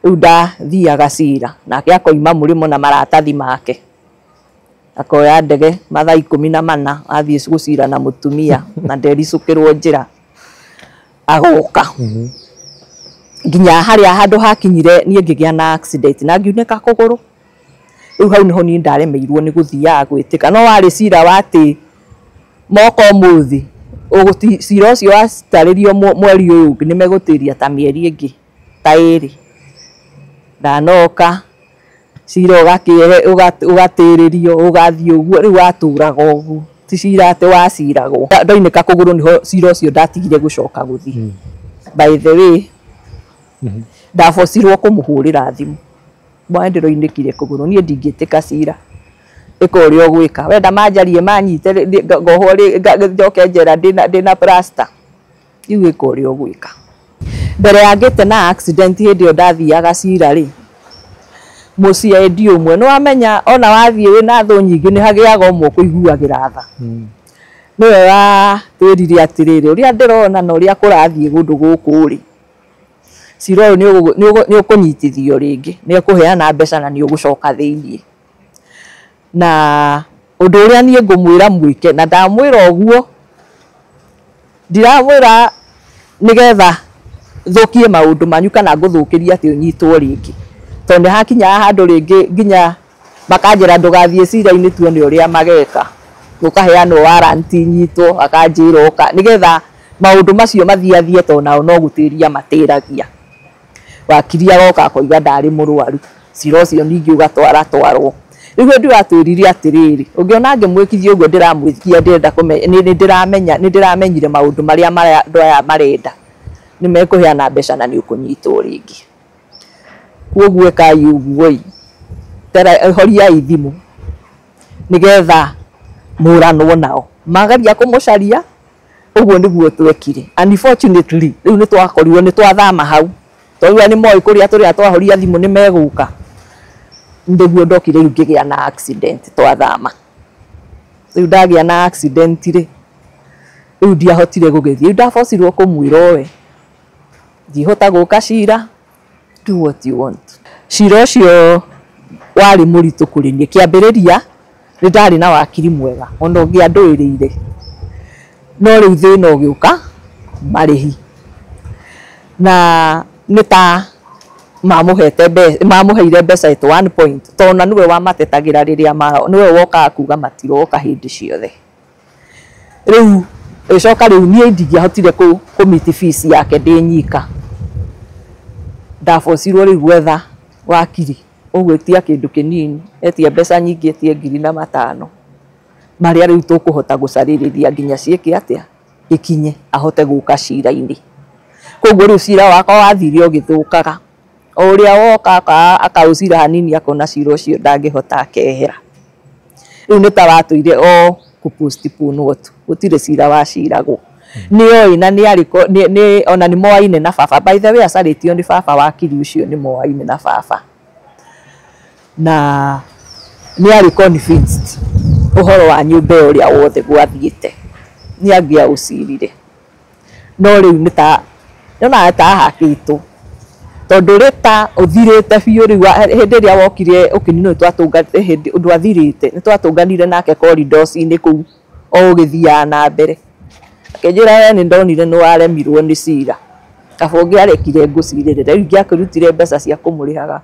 Speaker 2: Rĩu ndathiaga cira nake akoima mũrĩmo na maratathi make, akoya ndege mathaa 14 athiĩ gũcira na mũtumia na ndericũkĩrwo njĩra agoka nginya harĩa handũ hakinyire niĩ ngĩgĩa na accident na ngiunĩka kũgũrũ. Rĩu hau nĩho niĩ ndaremeirwo nĩ gũthiaga gwĩtĩka, no warĩ cira wa atĩ moka ũmũthĩ cira ũcio watarĩrio mweri ũyũ ũngĩ nĩmegũtĩria ta mĩeri ĩngĩ ta ĩrĩ. Ndanoka cira ũgatĩrĩrio ũgathiĩ ũguo, rĩu watũraga ũguo, ti cira atĩ waciragwo. Ndoinĩka kũgũrũ nĩho cira ũcio ndatigire gũcoka gũthiĩ. By the way, ndabocirwo kũmũhũrĩra thimũ, mwana ndĩroinĩkire kũgũrũ, niĩ ndingĩtĩka cira, ĩka ũrĩa ũgwĩka, wenda manjarie manyite ngohwo njoke njera ndĩna plaster, rĩu ĩka ũrĩa ũgwĩka. Mbere ya ngĩte na accident hĩndĩ ĩyo ndathiaga cira rĩ, mũciĩ ũmwe nĩwamenya ona wathiĩ wĩna thũ nyingĩ nĩ hagĩaga ũmwe ũkũiguagĩra tha. Nĩwe watwĩrire atĩrĩrĩ, ũrĩa ndĩrona na ũrĩa kũrathiĩ kũndũ gũkũ rĩ, cira ũyũ nĩ ũkũnyitithio rĩngĩ, nĩ ũkũheana mbeca na nĩ ũgũcoka thĩiniĩ. Na ũndũ ũrĩa niĩ ngũmwĩra mwĩke, na ndamwĩra ũguo ndiramwĩra nĩgetha thũkie maũndũ manyu kana ngũthũkĩrie atĩ ũnyitwo rĩngĩ, tondũ nĩ hakinyaga handũ rĩngĩ nginya makanjĩra ndũgathiĩ cira-inĩ tuone ũrĩa mageka, ũkaheanwo warrant nyitwo, akanjĩra ũka, nĩgetha maũndũ macio mathiathie tondũ nao no gũtĩria matĩragia. Wakiri agoka akoiga ndarĩ mũrwaru, cira ũcio ningĩ ũgatwaratwarwo. Rĩu hĩndĩ ĩyo atwĩrire atĩrĩrĩ, ũngĩona ngĩmwĩkithia ũguo ndĩramwĩkia ndĩrenda nĩ ndĩramenyire maũndũ marĩa andũ aya marenda, nĩ mekũheana mbeca na nĩ ũkũnyitwo rĩngĩ. Koguo ĩkai ũguo ĩ, horiai thimũ nĩgetha mũranwo nao. Mageria kũmũcaria, ũguo nĩguo twekire. Unfortunately, rĩu nĩ twakorirwo nĩ twathama hau, tondũ rĩu nĩ moĩ kũrĩa tũrĩa twahoria thimũ nĩ megũka. Nĩguo ndokire rĩu ngĩgĩa na accident twathama. Rĩu ndagĩa na accident rĩ, rĩu ndiahotire gũgĩthiĩ, rĩu ndabocirwo kũmwĩra we ndihota gũka cira, do what you want. Cira ũcio warĩ mũritũ kũrĩ niĩ. Kĩambĩrĩria nĩ ndarĩ na wakiri mwega ona ũngĩandũĩrĩire, no rĩu thĩna ũgĩũka marĩhi, na nĩ ta mamũheire mbeca at one point, tondũ ona nĩwe wamatetagĩra rĩrĩa nĩwe wokaga kuga matiroka hĩndĩ ciothe. Rĩu ĩcoka rĩu niĩ ndingĩahotire kũ fees yake ndĩ nyika, ndabocirwo rĩu gwetha wakiri ũgwĩtia kĩndũ kĩnini, etie mbeca nyingĩ, etie 5,000 marĩa rĩu tũkũhota gũcarĩrĩria nginya ciĩke atĩa ikinye ahote gũka cira-inĩ. Koguo rĩu cira wakwa wathire ũgĩthũkaga, o ũrĩa woka akaũcira hanini akona cira ũcio ndangĩhota akehera. Rĩu nĩ ta watũire o kũ-postpone tu, gũtirĩ cira waciragwo. Nĩ oĩ na nĩ arĩ ona nĩ moaine na baba. By the way, acarĩtio nĩ baba, wakiri ũcio nĩ moaine na baba, na nĩ arĩ convinced ũhoro wa nyũmba ĩyo ũrĩa wothe gwathiĩte, nĩ angĩaũcirire, no rĩu nĩ ta nyonaga ta ahakĩtwo. Tondũ rĩta ũthirĩte biũ rĩu hĩndĩ ĩrĩa wokire ũkĩninwo twatũnganĩte hĩndĩ ũndũ athirĩte nĩ twatũnganire nake corridors-inĩ kũu o ũgĩthiaga na mbere. Akĩnjĩra we nĩ ndonire nĩ waremirwo nĩ cira. Kaba ũngĩarekire ngũcirĩrĩre rĩu ingĩakĩrutire mbeca cia kũmũrĩhaga.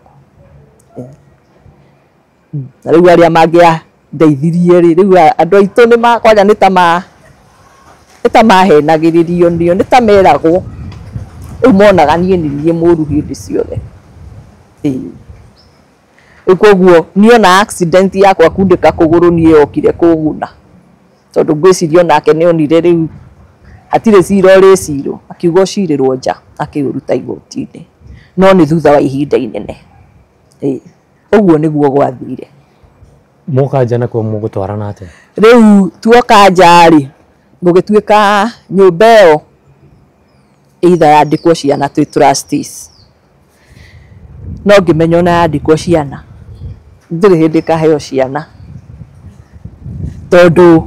Speaker 2: Na rĩu arĩa mangĩandeithirie rĩ rĩu andũ aitũ nĩ kwanja nĩ ta mahenagĩrĩrio nĩo nĩ ta meragwo rĩu monaga niĩ nĩ niĩ mũru hĩndĩ ciothe. Rĩu koguo niĩ ona accident yakwa kundĩka kũgũrũ niĩ yokire kũguna tondũ ngwĩciria onake nĩ onire rĩu hatirĩ cira ũrĩcirwo akiuga ũcirĩrwo nja akĩũruta igoti-inĩ no nĩ thutha wa ihinda inene. Ũguo nĩguo gwathire.
Speaker 1: Mwoka nja nakuo mũgũtwarana atĩa?
Speaker 2: Rĩu tuoka nja rĩ gũgĩtuĩka nyũmba ĩyo either yandĩkwo ciana twĩ trustees no ngĩmenya ona yandĩkwo ciana ndirĩ hĩndĩ kaheo ciana tondũ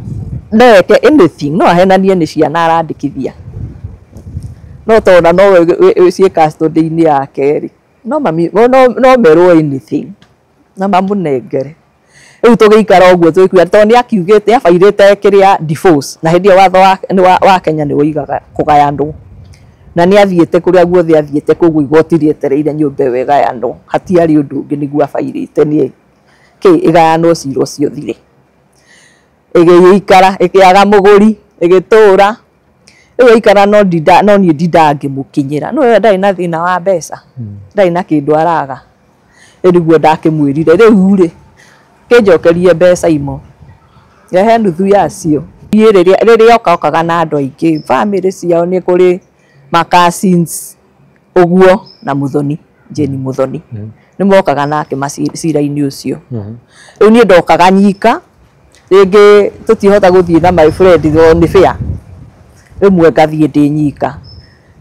Speaker 2: no eke anything no ahenanie nĩ ciana arandĩkithia no tona no ciĩ custody-inĩ yake rĩ no mami no merwo anything na mamũnengere. Rĩu tũgĩikara ũguo tũgĩkua tondũ nĩ akiugĩte abairĩte kĩrĩa divorce na hĩndĩ ĩyo watho wa Kenya nĩ woigaga kũgayanwo na nĩ athiĩte kũrĩa guothe athiĩte koguo igoti rĩetereire nyũmba ĩyo ĩgayanwo hatiarĩ ũndũ ũngĩ nĩguo abairĩte nĩ kĩ ĩgayanwo cira ũcio ũthire. Ĩgĩikara ĩkĩaga mũgũri ĩgĩtũra rĩu aikara no niĩ ndindaga ngĩmũkinyĩra no we ndarĩ na thĩna wa mbeca ndarĩ na kĩndũ araga. Rĩu nĩguo ndakĩmwĩrire rĩu rĩ kĩnjokerie mbeca imwe rehe nuthu yacio. Niĩ rĩrĩa okaga na andũ aingĩ bamĩrĩ ciao nĩ kũrĩ ma cousins ũguo na Muthoni Jane Muthoni nĩ mokaga nake macira-inĩ ũcio. Rĩu niĩ ndokaga nyika rĩngĩ tũtihota gũthiĩ na my friend tondũ nĩ fair rĩmwe ngathiĩ ndĩ nyika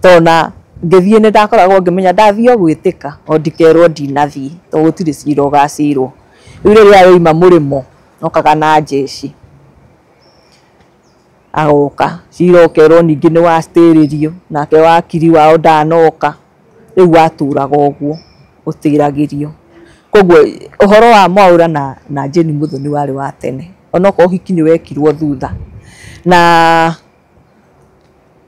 Speaker 2: tondũ ngĩthiĩ nĩ ndakoragwo ngĩmenya ndathiĩ o gwĩtĩka o ndikerwo ndinathiĩ tondũ gũtirĩ cira ũgacirwo. Rĩu rĩrĩa yoima mũrĩmo okaga na njeci agoka cira ũkerwo ningĩ nĩ wacitĩrĩrio nake wakiri wao ndanoka rĩu watũraga ũguo ũtĩragĩrio. Koguo ũhoro wa Mwaũra na Jane Muthoni warĩ wa tene onokorwo ũhiki nĩ wekirwo thutha na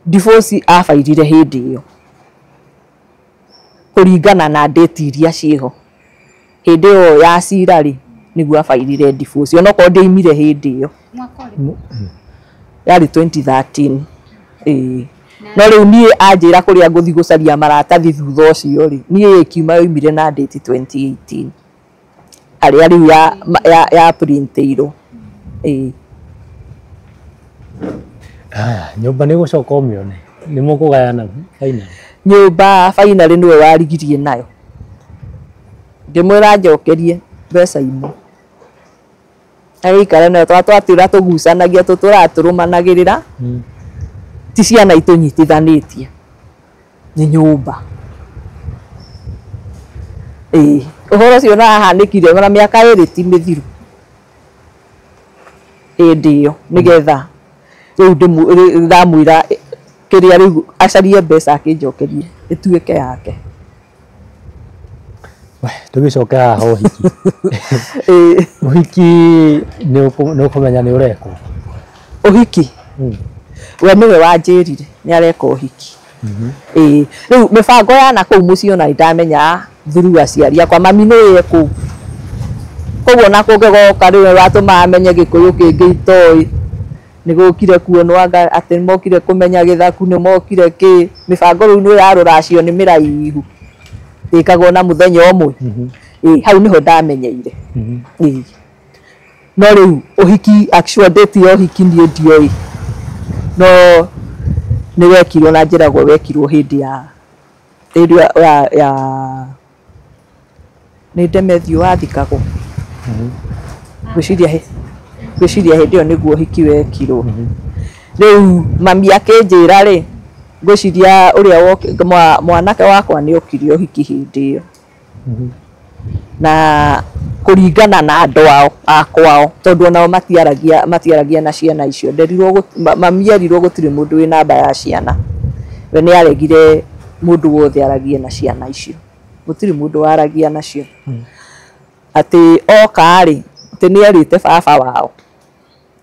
Speaker 2: divorce abairire hĩndĩ ĩyo kũringana na date iria ciĩho hĩndĩ ĩyo ya cira rĩ nĩguo abairire divorce onokorwo ndĩaimire hĩndĩ ĩyo yarĩ 2013. No rĩu niĩ anjĩra kũrĩa ngũthiĩ gũcaria maratathi thutha ũcio rĩ niĩ ĩkiuma yoimire na date 2018 harĩa rĩu ya printĩirwo.
Speaker 1: Nyũmba nĩ gũcoka ũmĩone nĩ mũkũgayana finally?
Speaker 2: Nyũmba finally nĩwe warigirie nayo ngĩmwĩra njokerie mbeca imwe agĩikara nayo twatwatĩra tũgucanagia tũtũraga tũrũmanagĩrĩra ti ciana itũnyitithanĩtie nĩ nyũmba. Ũhoro ũcio ũrahanĩkire ona mĩaka ĩrĩ ti mĩthiru hĩndĩ ĩyo nĩgetha rĩu ndamwĩra kĩrĩa rĩu acarie mbeca akĩnjokerie ĩtuĩke yake.
Speaker 1: Tũgĩcoke haha ũhiki. Ũhiki nĩ ũkũmenya nĩ ũrekwo?
Speaker 2: Ũhiki we nĩwe wanjĩrire nĩ areka ũhiki. Rĩu mĩbango ya nakũu mũciĩ ona nĩndamenya through aciari akwa mami nĩwe kũu koguo ona kũngĩgoka rĩu watũmaga amenye gĩkũyũ kĩngĩ itoĩ nĩ gũkire kuonwo anga atĩ mokire kũmenya gĩthaku nĩ mokire kĩ mĩbango rĩu nĩ ya rũracio nĩ mĩraihu ĩkagwo na mũthenya ũmwe. Hau nĩho ndamenyeire. No rĩu ũhiki actual date ya ũhiki niĩ ndioĩ no nĩ wekirwo na njĩragwo wekirwo hĩndĩ ya nĩ Ndemethio wathikagwo ngwĩciria hĩndĩ ĩyo nĩguo ũhiki wekirwo. Rĩu mami akĩnjĩra rĩ ngwĩciria ũrĩa mwanake wakwa nĩ okire ũhiki hĩndĩ ĩyo na kũringana na andũ ao a kwao tondũ onao matiaragia na ciana icio nderirwo mami erirwo gũtirĩ mũndũ wĩ namba ya ciana we nĩ aregire mũndũ wothe aragie na ciana icio. Gũtirĩ mũndũ waragia nacio. Atĩ oka rĩ, atĩ nĩ erĩte baba wao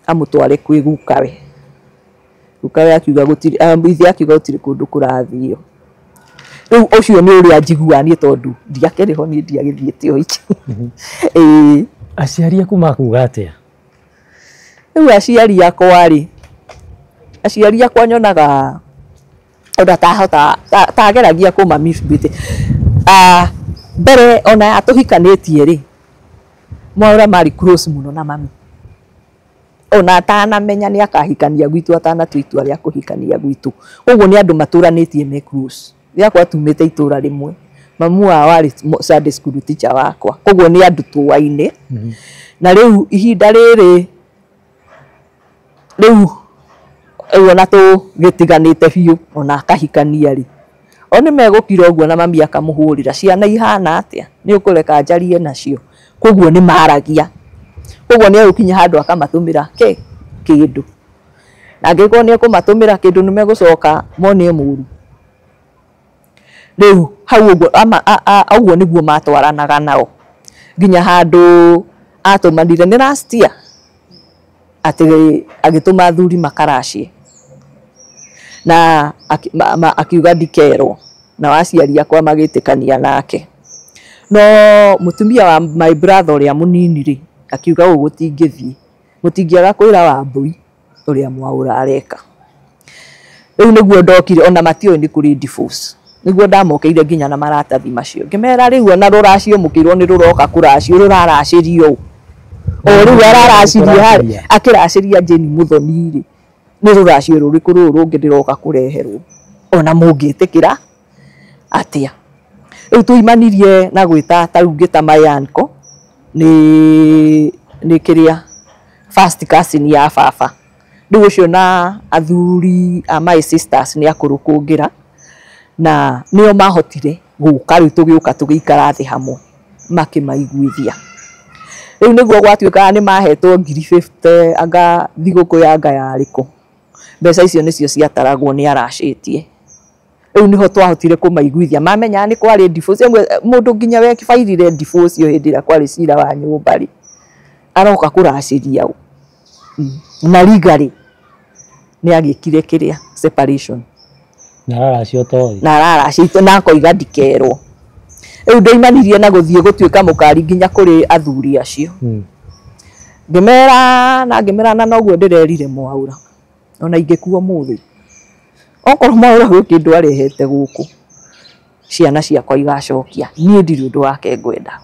Speaker 2: amũtware kwĩ gukawe. Gukawe akiuga gũtirĩ, ithe akiuga gũtirĩ kũndũ kũrathio. Rĩu ũcio nĩ ũrĩa njiguaga niĩ tondũ ndiakĩrĩ ho niĩ ndiagĩthiĩte ũhiki. Ĩĩ.
Speaker 1: Aciari aku makuga atĩa?
Speaker 2: Rĩu aciari akwa rĩ, aciari akwa nyonaga ona tahota tageragia kũma misbehave. Mbere ona tũhikanĩtie rĩ, Mwaũra marĩ close mũno na mami. Ona atanamenya nĩ akahikania gwitũ, atanatua itua rĩa kũhikania gwitũ. Ũguo nĩ andũ matũranĩtie me close. Rĩakwa tumĩte itũra rĩmwe. Mamu wao arĩ Sunday school teacher wakwa. Koguo nĩ andũ tũaine. Na rĩu ihinda rĩrĩ rĩu ona tũgĩtiganĩte biũ ona akahikania rĩ, o nĩ megũkira ũguo na mami akamũhũrĩra, ciana ihana atĩa, nĩ ũkũreka njarie nacio. Koguo nĩ maragia. Koguo nĩ egũkinya handũ akamatũmĩra kĩndũ. Na angĩkorwo nĩ ekũmatũmĩra kĩndũ nĩ megũcoka mone mũru. Rĩu hau ũguo ũguo nĩguo matwaranaga nao. Nginya handũ atũmanire nĩ last year atĩ agĩtũma athuri makaracie. Na akiuga ndikerwo. Na aciari akwa magĩtĩkania nake. No mũtumia wa my brother ũrĩa mũnini rĩ, akiuga ũũ gũtingĩthiĩ. Mũtingĩaga kwĩra Wambui ũrĩa Mwaũra areka. Rĩu nĩguo ndokire ona matiũĩ nĩ kũrĩ divorce. Nĩguo ndamokeire nginya na maratathi macio. Ngĩmera rĩu ona rũracio mũkĩrwo nĩ rũroka kũracio rũraracĩrio ũ. O rĩu araracirie harĩ akĩracĩria Jane Muthoni rĩ, nĩ rũracio rũrĩkũ rũrũ rũngĩ ndĩroka kũreherwo. Ona mũngĩtĩkĩra atĩa. Rĩu tuimanirie na gwĩta ta rĩu ngĩta my uncle nĩ kĩrĩa first cousin ya baba. Rĩu ũcio na athuri a my sisters nĩ akũrũ kũngĩra na nĩo mahotire gũka. Rĩu tũgĩũka tũgĩikara thĩ hamwe makĩmaiguithia. Rĩu nĩguo gwatuĩkaga nĩ mahetwo 50,000 anga thigũkũ ya anga yarĩkũ. Mbeca icio nĩcio ciataragwo nĩ aracĩtie. Rĩu nĩho twahotire kũmaiguithia. Mamenya nĩ kwarĩ divorce. Mũndũ nginya webairire divorce ĩyo hĩndĩ ĩrĩa kwarĩ cira wa nyũmba rĩ, aroka kũracĩria ũ. Na legally nĩ agĩkire kĩrĩa separation.
Speaker 1: Na araracio toĩ.
Speaker 2: Na araracio na akoiga ndikerwo. Rĩu ndoimanirie na gũthiĩ gũtuĩka mũkari nginya kũrĩ athuri acio. Ngĩmera na ngĩmera na noguo ndĩrerire Mwaũra. Ona ingĩkua ũmũthĩ. Okorwo Mwaũra gwĩ kĩndũ arehete gũkũ, ciana ciakwa igacokia. Niĩ ndirĩ ũndũ wake ngwenda.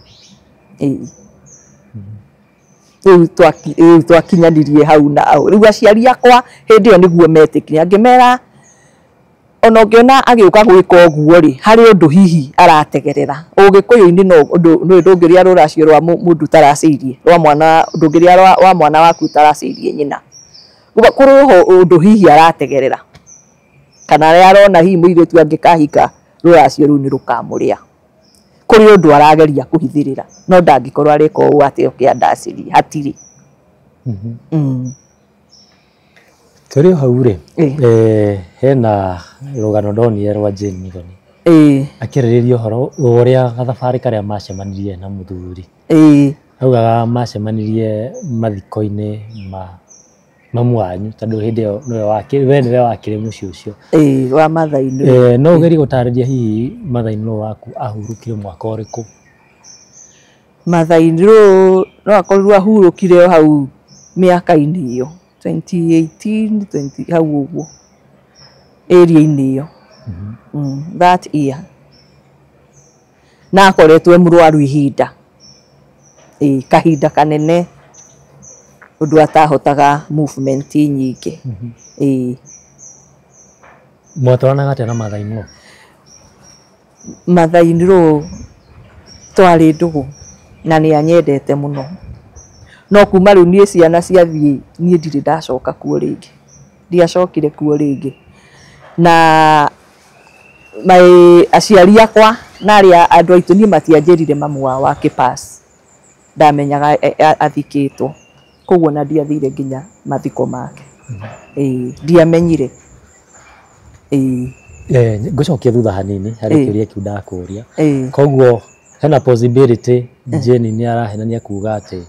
Speaker 2: Rĩu twakinyanirie hau na hau. Rĩu aciari akwa hĩndĩ ĩyo nĩguo metĩkire. Ngĩmera ona ũngĩona agĩũka gwĩka ũguo rĩ, harĩ ũndũ hihi arategerera. Ũgĩkũyũ-inĩ no ũndũ ndũngĩrĩa rũracio rwa mũndũ ũtaracĩirie, rwa mwana ndũngĩrĩa wa mwana waku ũtaracĩirie nyina. Kũrĩ ho ũndũ hihi arategerera. Kana arĩa arona hihi mũirĩtu angĩkahika rũracio rũu nĩ rũkamũrĩa. Kũrĩ ũndũ arageria kũhithĩrĩra, no ndangĩkorwo areka ũũ atĩ oke andacĩrie, hatirĩ.
Speaker 1: Tũrĩ o hau rĩ, hena rũgano ndonire rwa Jane Muthoni. Akĩarĩrĩria ũhoro ũrĩa gathabarĩ karĩa macemanirie na mũthuri. Augaga macemanirie mathiko-inĩ ma mamu wanyu tondũ hĩndĩ ĩyo nĩwe wakĩrĩ, we nĩwe wakĩrĩ mũciĩ ũcio.
Speaker 2: Wa mother-in-law.
Speaker 1: No ũgerie gũtarĩria hihi mother-in-law waku ahurũkire mwaka ũrĩkũ?
Speaker 2: Mother-in-law no akorirwo ahurũkire o hau mĩaka-inĩ ĩyo 2018 20 hau ũguo area-inĩ ĩyo. That year. Na akoretwo e mũrwaru ihinda. Kahinda kanene ũndũ atahotaga movement nyingĩ.
Speaker 1: Mwatwaranaga atĩa na mother-in-law?
Speaker 2: Mother-in-law twarĩ ndũgũ na nĩ anyendete mũno. No kuma rĩu niĩ ciana ciathiĩ niĩ ndirĩ ndacoka kuo rĩngĩ. Ndiacokire kuo rĩngĩ. Na my aciari akwa na arĩa andũ aitũ niĩ matianjĩrire mamu wao akĩpass. Ndamenyaga athikĩtwo. Koguo na ndiathire nginya mathiko make. Ndiamenyire.
Speaker 1: Ngũcokia thutha hanini harĩ kĩũria kĩu ndakũria. Koguo hena possibility Jane nĩ arahenania kuga atĩ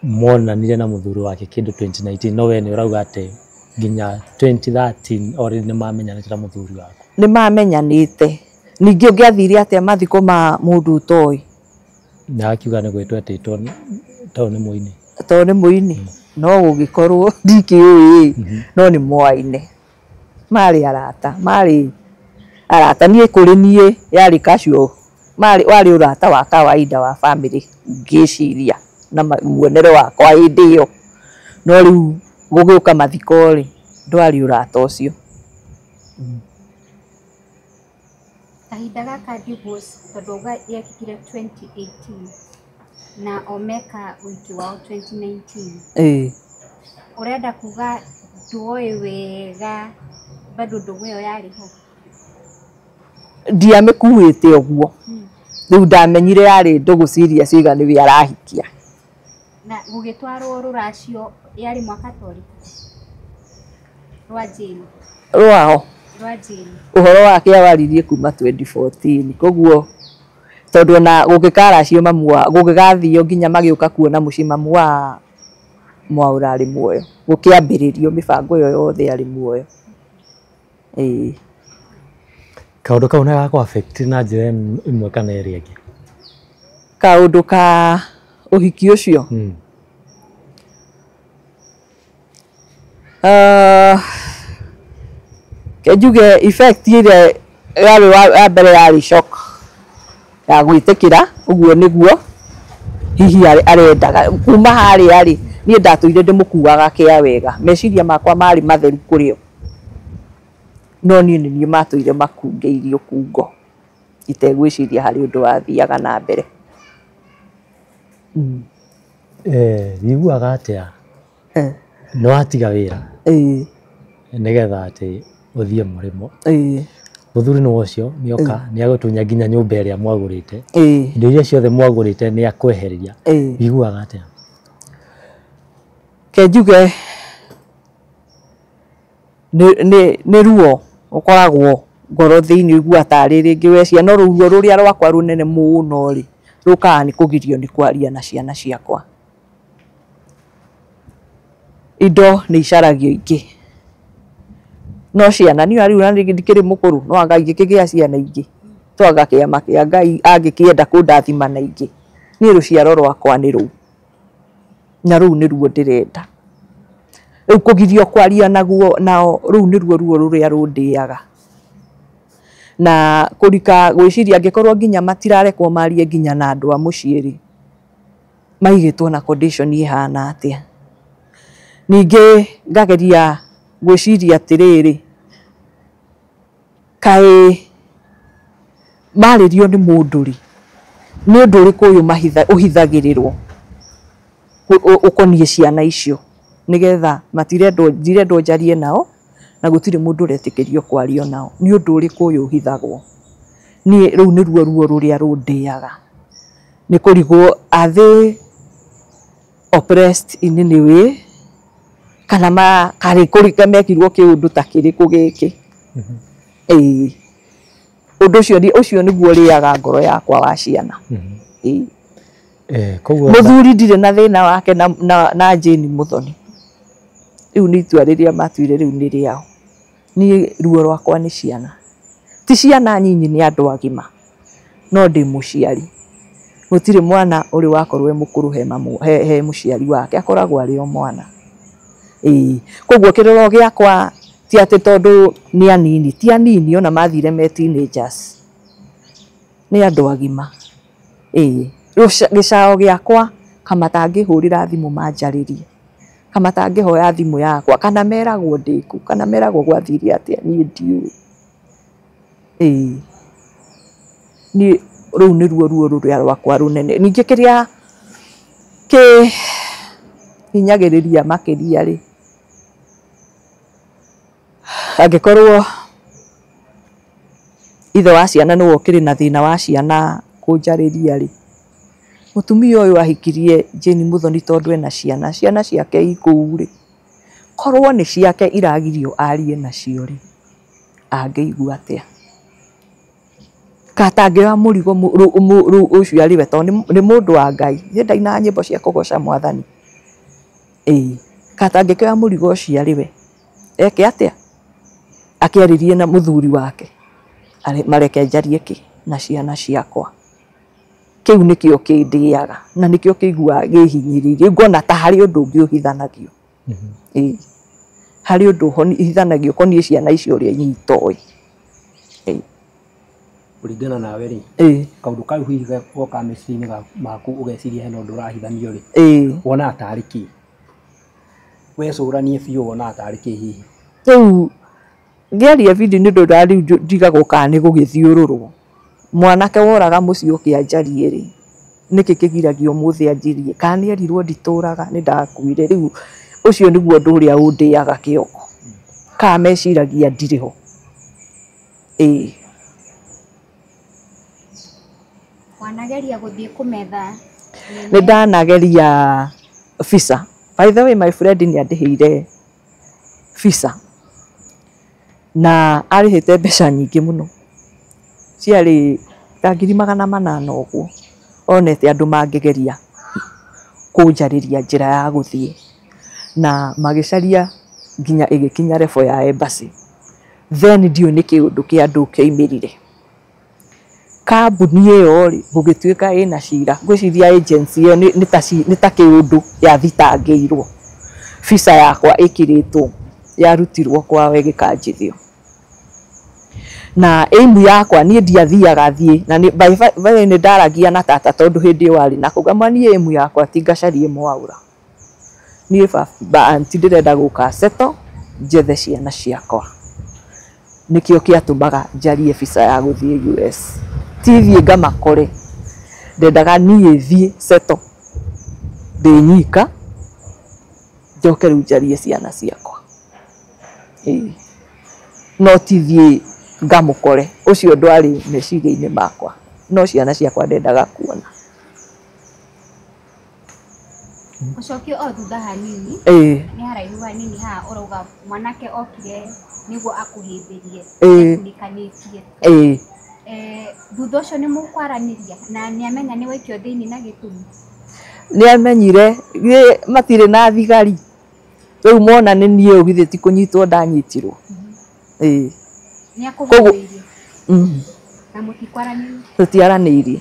Speaker 1: monanire na mũthuri wake kĩndũ 2019, no we nĩ ũrauga atĩ nginya 2013 already nĩ mamenyanĩte na mũthuri waku.
Speaker 2: Nĩ mamenyanĩte. Ningĩ ũngĩathire atĩa mathiko ma mũndũ ũtoĩ?
Speaker 1: Na akiuga nĩ gwĩtwo etĩtwo tondũ nĩ mũini.
Speaker 2: Tondũ nĩ mũini. No gũgĩkorwo ndikĩũĩ, no nĩ moaine. Marĩ arata, marĩ arata. Niĩ kũrĩ niĩ yarĩ casual, marĩ warĩ ũrata wa kawaida wa family ngĩciria na muonere wakwa hĩndĩ ĩyo. No rĩu gũgĩũka mathiko rĩ, ndwarĩ ũrata ũcio.
Speaker 3: Kahinda gaka divorce tondũ auga yekĩkire 2018 na o meka ũhiki wao 2019. Ũrenda kuga ndũoĩ wega bado ndũgũ ĩyo yarĩ ho?
Speaker 2: Ndiamĩkuĩte ũguo. Rĩu ndamenyire yarĩ ndũgũ serious iga nĩwe arahikia.
Speaker 3: Na gũgĩtwarwo rũracio yarĩ mwaka ta ũrĩkũ? Rwa Jane.
Speaker 2: Rwao.
Speaker 3: Rwa Jane.
Speaker 2: Ũhoro wake awaririe kuma 2014. Koguo tondũ ona gũgĩkaracio mamu wa gũgĩgathio nginya magĩũka kuona mũciĩ mamu wa Mwaũra arĩ muoyo. Gũkĩambĩrĩrio mĩbango ĩyo yothe arĩ muoyo.
Speaker 1: Kaũndũ kau nĩ gakũ affect na njĩra ĩmwe kana ĩrĩa ĩngĩ?
Speaker 2: Kaũndũ ka ũhiki ũcio? Njuge effect ĩrĩa yarĩ ya mbere yarĩ shock ya gwĩtĩkĩra ũguo nĩguo hihi arendaga kuma harĩa rĩ, niĩ ndatũire ndĩmũkuaga kĩa wega, meciria makwa marĩ matheru kũrĩ o, no niĩ nĩ niĩ matũire makungĩirio kungo itegwĩciria harĩ ũndũ wathiaga na mbere.
Speaker 1: Wiguaga atĩa nĩ watiga wĩra nĩgetha atĩ ũthiĩ mũrĩmo? Mũthuri nĩ ũcio nĩoka nĩagũtunya nginya nyũmba ĩrĩa mwagũrĩte, indo iria ciothe mwagũrĩte nĩakwehereria. Wiguaga atĩa?
Speaker 2: Ke njuge nĩ ruo ũkoragwo ngoro thĩinĩ ũiguaga tarĩ rĩngĩ wecia, no ruo rũrĩa rwakwa rũnene mũno rĩ rũkaga nĩ kũgirio nĩ kwaria na ciana ciakwa. Indo nĩ icaragio ingĩ, no ciana niĩ rĩu na ndikĩrĩ mũkũrũ, no anga ingĩkĩgĩa ciana ingĩ twanga kĩama kĩa Ngai angĩkĩenda kũndathima na ingĩ, niĩ rũciaro rwakwa nĩ rũu na rũu nĩ ruo ndĩrenda. Rĩu kũgirio kwaria naguo nao rũu nĩruo ruo rũrĩa rũndĩaga, na kũrika gwĩciria angĩkorwo nginya matirarekwo marie nginya na andũ a mũciĩ rĩ, maigĩtwo na condition ĩhana atĩa. Ningĩ ngageria gwĩciria atĩrĩrĩ, kaĩ marĩrio nĩ mũndũ rĩ, nĩ ũndũ ũrĩkũ ũyũ ũhithagĩrĩrwo ũkoniĩ ciana icio, nĩgetha matirendwo, ndirendwo njarie nao na gũtirĩ mũndũ ũretĩkĩrio kwario nao, nĩ ũndũ ũrĩkũ ũyũ ũhithagwo? Niĩ rũu nĩruo ruo rũrĩa rũndĩaga, nĩ kũrigwo are they oppressed in any way, kana karĩ kũrĩ mekirwo kĩũndũ ta kĩrĩkũ gĩkĩ. Ũndũ ũcio nĩguo ũrĩaga ngoro yakwa wa ciana. Mũthuri ndirĩ na thĩna wake na Jane Muthoni, rĩu nĩ itua rĩrĩa matuire rĩu nĩ rĩao. Niĩ ruo rwakwa nĩ ciana, ti ciana nyinyi, nĩ andũ agima, no ndĩ mũciari. Gũtirĩ mwana ũrĩ wakorwo e mũkũrũ he mũciari wake, akoragwo arĩ o mwana. Koguo kĩrĩro gĩakwa ti atĩ tondũ nĩ anini, ti anini ona mathire me teenagers, nĩ andũ agima. Gĩcao gĩakwa kama matangĩhũrĩra thimũ manjarĩrie, kama matangĩhoya thimũ yakwa, kana meragwo ndĩkũ, kana meragwo gwathire atĩa, niĩ ndiũĩ. Niĩ rũu nĩruo ruo rũrĩa rwakwa rũnene. Ningĩ kĩrĩa kĩhinyagĩrĩria makĩria rĩ, angĩkorwo ithe wa ciana nĩwe ũkĩrĩ na thĩna wa ciana kũnjarĩria rĩ, mũtumia ũyũ ahikirie Jane Muthoni tondũ ena ciana, ciana ciake ikũu rĩ, korwo nĩ ciake iragirio arie nacio rĩ, Angĩigua atĩa? Katangĩoya mũrigo ũcio arĩ we tondũ nĩ mũndũ wa Ngai. Niĩ ndainaga nyĩmbo cia kũgoca mwathani. Ĩĩ, katangĩkĩoya mũrigo ũcio arĩ we. Eke atĩa? Akĩarĩrie na mũthuri wake. Mareke njarie kĩ na ciana ciakwa. Kĩu nĩkĩo kĩndĩaga na nĩkĩo kĩiguaga kĩhinyĩrĩirie. Ngona ta harĩ ũndũ ũngĩ ũhithanagio. Ĩĩ, harĩ ũndũ ũhithanagio ũkoniĩ ciana icio ũrĩa inyuĩ itoĩ. Ĩĩ.
Speaker 4: Kũringana nawe rĩ, kaũndũ kau hihi goka meciria-inĩ maku ũgeciria hena ũndũ ũrahithanio rĩ, wonaga tarĩ kĩ? Wecũranie biũ wonaga tarĩ kĩ hihi?
Speaker 2: Rĩu ngĩaria video nĩ ũndũ rĩu ndigagwo kana nĩ gũgĩthiũrũrwo. Mwanake woraga mũciĩ ũkĩanjarie rĩ, nĩkĩ kĩgiragia ũmũthĩ anjirie? Kana nĩ erirwo nditũraga nĩ ndakuire. Rĩu ũcio nĩguo ũndũ ũrĩa ũndĩaga kĩoko. Kana meciragia ndirĩ ho. Ĩĩ.
Speaker 3: Wanageria gũthiĩ kũmetha?
Speaker 2: Nĩ ndanageria visa. By the way, my friend nĩ andĩhĩire visa. Na arĩhĩte mbeca nyingĩ mũno. Ciarĩ ta 800,000 ũguo. Onete andũ mangĩgeria kũnjarĩria njĩra ya gũthiĩ. Na magĩcaria nginya ĩgĩkinya level ya embassy. Then ndiũĩ nĩ kĩũndũ kĩa andũ kĩoimĩrire. Kambuni ĩyo rĩ, gũgĩtuĩka ĩna cira. Ngwĩciria agency ĩyo nĩ ta kĩũndũ yathitangĩirwo. Visa yakwa ĩkĩrĩtwo, yarutirwo kwao ĩgĩkanjithio. Na aim yakwa niĩ ndiathiaga thiĩ na by the way nĩ ndaragia na tata tondũ hĩndĩ ĩyo arĩ nako. Ngamwĩra niĩ aim yakwa ti ngacarie mwaũra. Niĩ baba aunty ndĩrenda gũka settle njethe ciana ciakwa. Nĩkĩo kĩatũmaga njarie visa ya gũthiĩ US. Ti thiĩ ngamakore. Ndendaga niĩ thiĩ settle ndĩ nyika njoke rĩu njarie ciana ciakwa. Ĩĩ. No ti thiĩ ngamũkore. Ũcio ndwarĩ meciria-inĩ makwa. No ciana ciakwa ndendaga kuona.
Speaker 3: Ũcokie o thutha hanini. Nĩ haraihu hanini haha ũrauga mwanake okire nĩguo akũhĩmbĩrie. Ekunikanĩtie. Thutha ũcio nĩ mũkwaranĩria na nĩ amenya nĩ waikio thĩinĩ na gĩtũmi?
Speaker 2: Nĩ amenyire matirĩ na thigari. Rĩu mona nĩ niĩ ũgithĩ ti kũnyitwo ndanyitirwo. Ĩĩ.
Speaker 3: Nĩ akũhĩmbĩirie? Na mũtikwaranĩirie?
Speaker 2: Tũtiaranĩirie.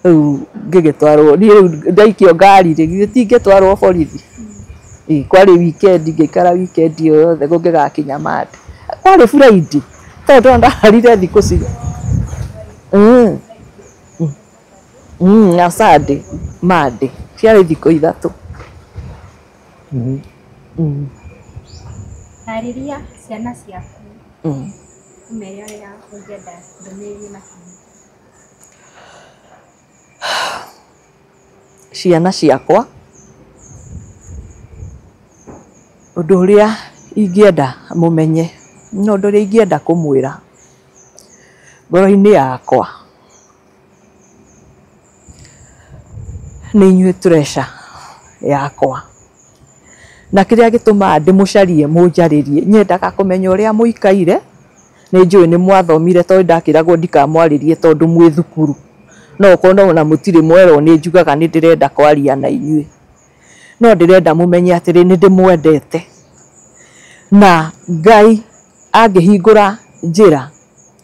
Speaker 2: Rĩu ngĩgĩtwarwo, niĩ rĩu ndaikio ngari rĩ, githĩ ti ngĩtwarwo borithi? Ĩĩ, kwarĩ weekend, ngĩikara weekend ĩyo yothe kũngĩgakinya Monday. Kwarĩ Friday, tondũ ndararire thikũ cia na Sunday, Monday, ciarĩ thikũ ithatũ.
Speaker 3: Tarĩria ciana ciaku. Ũmere ũrĩa ũngĩenda ndũmĩrĩri makinyie.
Speaker 2: Ciana ciakwa, ũndũ ũrĩa ingĩenda mũmenye, na ũndũ ũrĩa ingĩenda kũmwĩra ngoro-inĩ yakwa, nĩ inyuĩ treasure yakwa. Na kĩrĩa gĩtũmaga ndĩmũcarie mũnjarĩrie, nyendaga kũmenya ũrĩa mũikaire. Nĩ njũĩ nĩ mwathomire tondũ ndakĩragwo ndikamwarĩrie tondũ mwĩ thukuru. No ũkorwo ona mũtirĩ mwerwo nĩ njugaga nĩ ndĩrenda kwaria na inyuĩ. No ndĩrenda mũmenye atĩrĩ, nĩ ndĩmwendete. Na Ngai angĩhingũra njĩra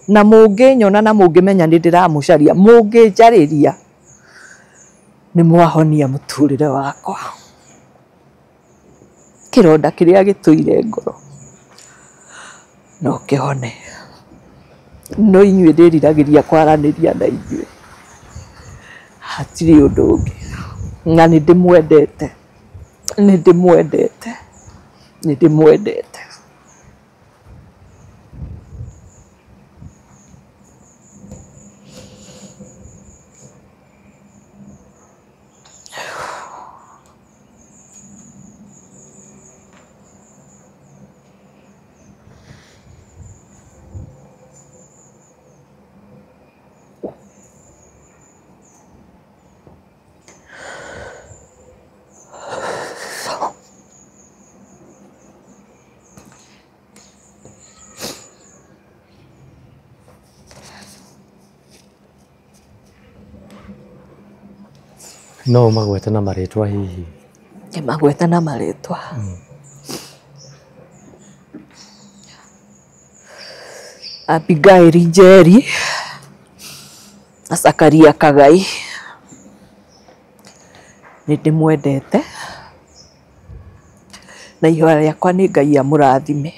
Speaker 2: na mũngĩnyona na mũngĩmenya nĩ ndĩramũcaria, mũngĩnjarĩria, nĩ mwahonia mũtũrĩre wakwa. Kĩronda kĩrĩa gĩtũire ngoro no kĩhone. No inyuĩ ndĩriragĩria kwaranĩria na inyuĩ. Hatirĩ ũndũ ũngĩ. Na nĩ ndĩmwendete. Nĩ ndĩmwendete. Nĩ ndĩmwendete.
Speaker 1: No magwete na marĩtwa hihi?
Speaker 2: Magwete na marĩtwa. Abigail Njeri na Zakaria Kagai. Nĩ ndĩmwendete na ihoya rĩakwa nĩ Ngai amũrathime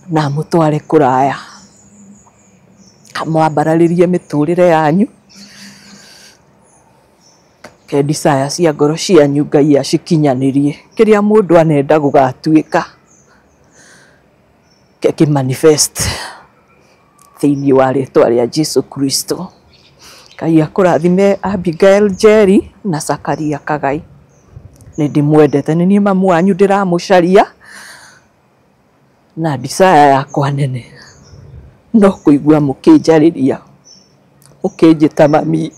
Speaker 2: na amũtware kũraya, amwambararĩrie mĩtũrĩre yanyu, ke desire cia ngoro cianyu Ngai acikinyanĩrie, kĩrĩa mũndũ anenda gũgatuĩka kĩ manifest thĩinĩ wa rĩtwa rĩa Jesu Kristo. Ngai akũrathime Abigail Njeri na Zakaria Kagai. Nĩ ndĩmwendete, nĩ niĩ mamu wanyu ndĩramũcaria na desire yakwa nene no kũigua mũkĩnjarĩria mũkĩnjĩta mami.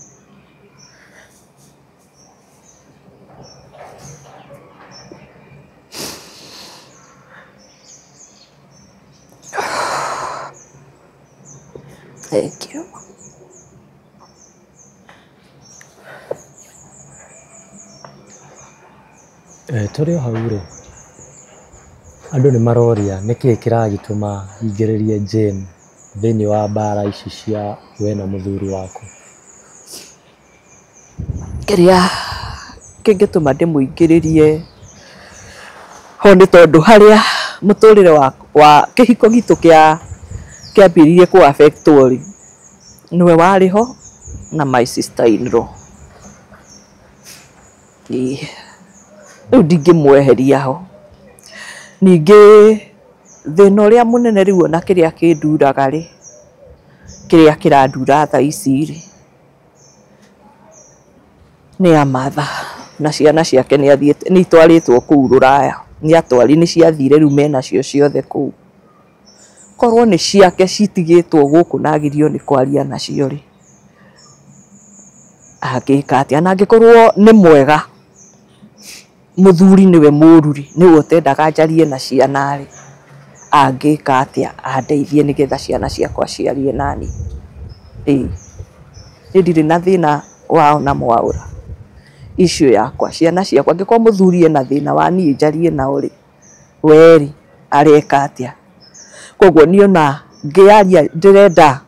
Speaker 2: Thank you.
Speaker 1: Tũrĩ o hau rĩ, andũ nĩ maroria nĩkĩĩ kĩragĩtũma ingĩrĩrie Jane thĩinĩ wa mbara ici cia we na mũthuri waku?
Speaker 2: Kĩrĩa kĩngĩtũma ndĩmũingĩrĩrie ho nĩ tondũ harĩa mũtũrĩre wa kĩhiko gitũ kĩa kĩambĩrĩirie kũ affectwo rĩ, nĩwe warĩ ho na my sister in law. Rĩu ndingĩmweheria ho. Ningĩ thĩna ũrĩa mũnene rĩu ona kĩrĩa kĩnduraga rĩ, kĩrĩa kĩrandura thaa ici rĩ, nĩ Amatha na ciana ciake nĩ athiĩte, nĩ itwarĩtwo kũu rũraya, nĩ atwari, nĩ ciathire rĩu menacio ciothe kũu. Korwo nĩ ciake citigĩtwo gũkũ na agirio nĩ kwaria nacio rĩ, angĩka atĩa? Na angĩkorwo nĩ mwega mũthuri nĩwe mũru rĩ, nĩwe ũtendaga njarie na ciana rĩ, angĩka atĩa andeithie nĩgetha ciana ciakwa ciarie nani? Ĩĩ, niĩ ndirĩ na thĩna wao na mwaũra icio yakwa, ciana ciakwa angĩkorwo mũthuri ena thĩna wa niĩ njarie nao rĩ, we rĩ areka atĩa? Koguo niĩ ona ngĩaria ndĩrenda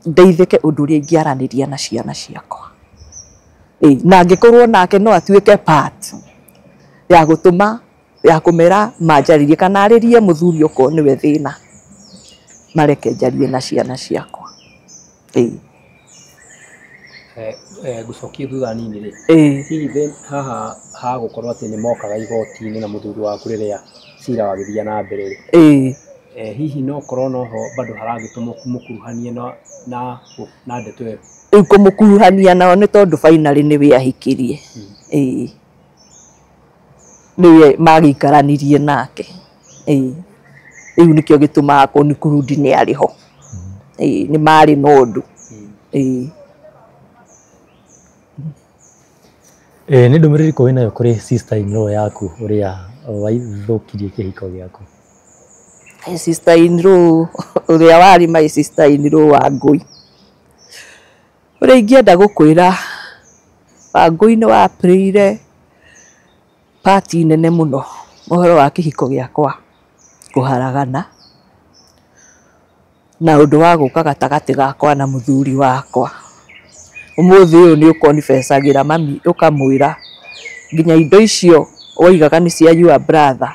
Speaker 2: ndeithĩke ũndũ ũrĩa ingĩaranĩria na ciana ciakwa. Ĩĩ, na angĩkorwo nake no atuĩke part ya gũtũma ya kũmera manjarĩrie kana arĩrie mũthuri okorwo nĩwe thĩna, mareke njarie na ciana ciakwa. Ĩĩ.
Speaker 4: Ngũcokie thutha nini rĩ, hihi haha hagũkorwo atĩ nĩ mokaga igoti-inĩ na mũthuri waku rĩrĩa cira wagĩthiĩ na mbere rĩ, hihi no korwo noho bado haragĩtũma mũkuruhanie na ndeto ĩyo?
Speaker 2: Rĩu kũmũkuruhania nao nĩ tondũ finally nĩwe ahikirie. Ĩĩ, nĩwe magĩikaranirie nake. Ĩĩ, rĩu nĩkĩo gĩtũmaga kũnikurundi nĩ arĩ ho. Ĩĩ, nĩ marĩ na ũndũ. Ĩĩ.
Speaker 1: Nĩ ndũmĩrĩri ĩrĩkũ wĩnayo kũrĩ sister in law yaku ũrĩa waithũkirie kĩhiko gĩaku?
Speaker 2: Sister in law ũrĩa warĩ my sister in law Wangũi, ũrĩa ingĩenda gũkwĩra, Wangũi nĩ wapĩrĩire part nene mũno ũhoro wa kĩhiko gĩakwa kũharagana na ũndũ wa gũka gatagatĩ gakwa na mũthuri wakwa. Ũmũthĩ ũyũ nĩ ũkonifecagĩra mami ũkamwĩra nginya indo icio waigaga nĩ cia your brother,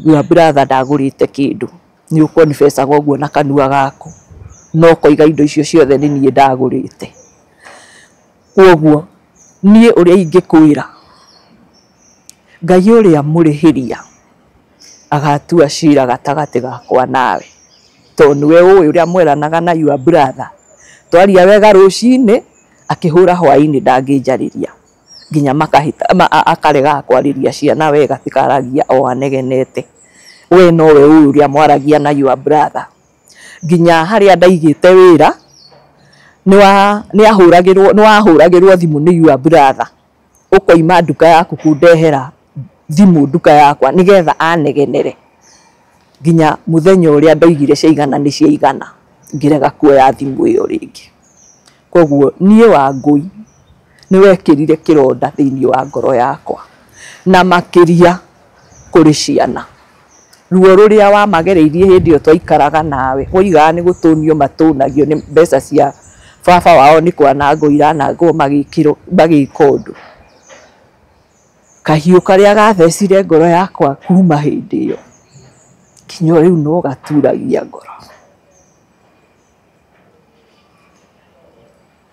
Speaker 2: your brother ndagũrĩte kĩndũ, nĩ ũkonifecaga ũguo na kanua gaku, no ũkoiga indo icio ciothe nĩ niĩ ndagũrĩte. Koguo niĩ ũrĩa ingĩkwĩra, Ngai ũrĩa mũrĩhĩria agatua cira gatagatĩ gakwa nawe, tondũ nĩwe ũĩ ũrĩa mweranaga na your brother. Twaria wega rũcinĩ, akĩhũra hwaĩ-inĩ ndangĩnjarĩria, nginya makahĩta akarega kwarĩria ciana wega, tikaragia o anegenete. We nowe ũĩ ũrĩa mwaragia na your brother. Nginya harĩa ndaigĩte wĩra nĩ wahũragĩrwo thimũ nĩ your brother, ũkoima nduka yaku kũndehera thimũ nduka yakwa nĩgetha anegenere, nginya mũthenya ũrĩa ndoigire ciaigana nĩ ciaigana, ngĩrega kuoya thimũ ĩyo rĩngĩ. Koguo niĩ Wangũi Nĩ wekĩrire kĩronda thĩinĩ wa ngoro yakwa na makĩria kũrĩ ciana. Ruo rũrĩa wamagereirie hĩndĩ ĩyo twaikaraga nawe, woigaga nĩ gũtũnio matũnagio nĩ mbeca cia baba wao nĩ kwanangwo iranangwo magĩka ũndũ. Kahiũ karĩa gathecire ngoro yakwa kuma hĩndĩ ĩyo kinya rĩu no gaturagia ngoro.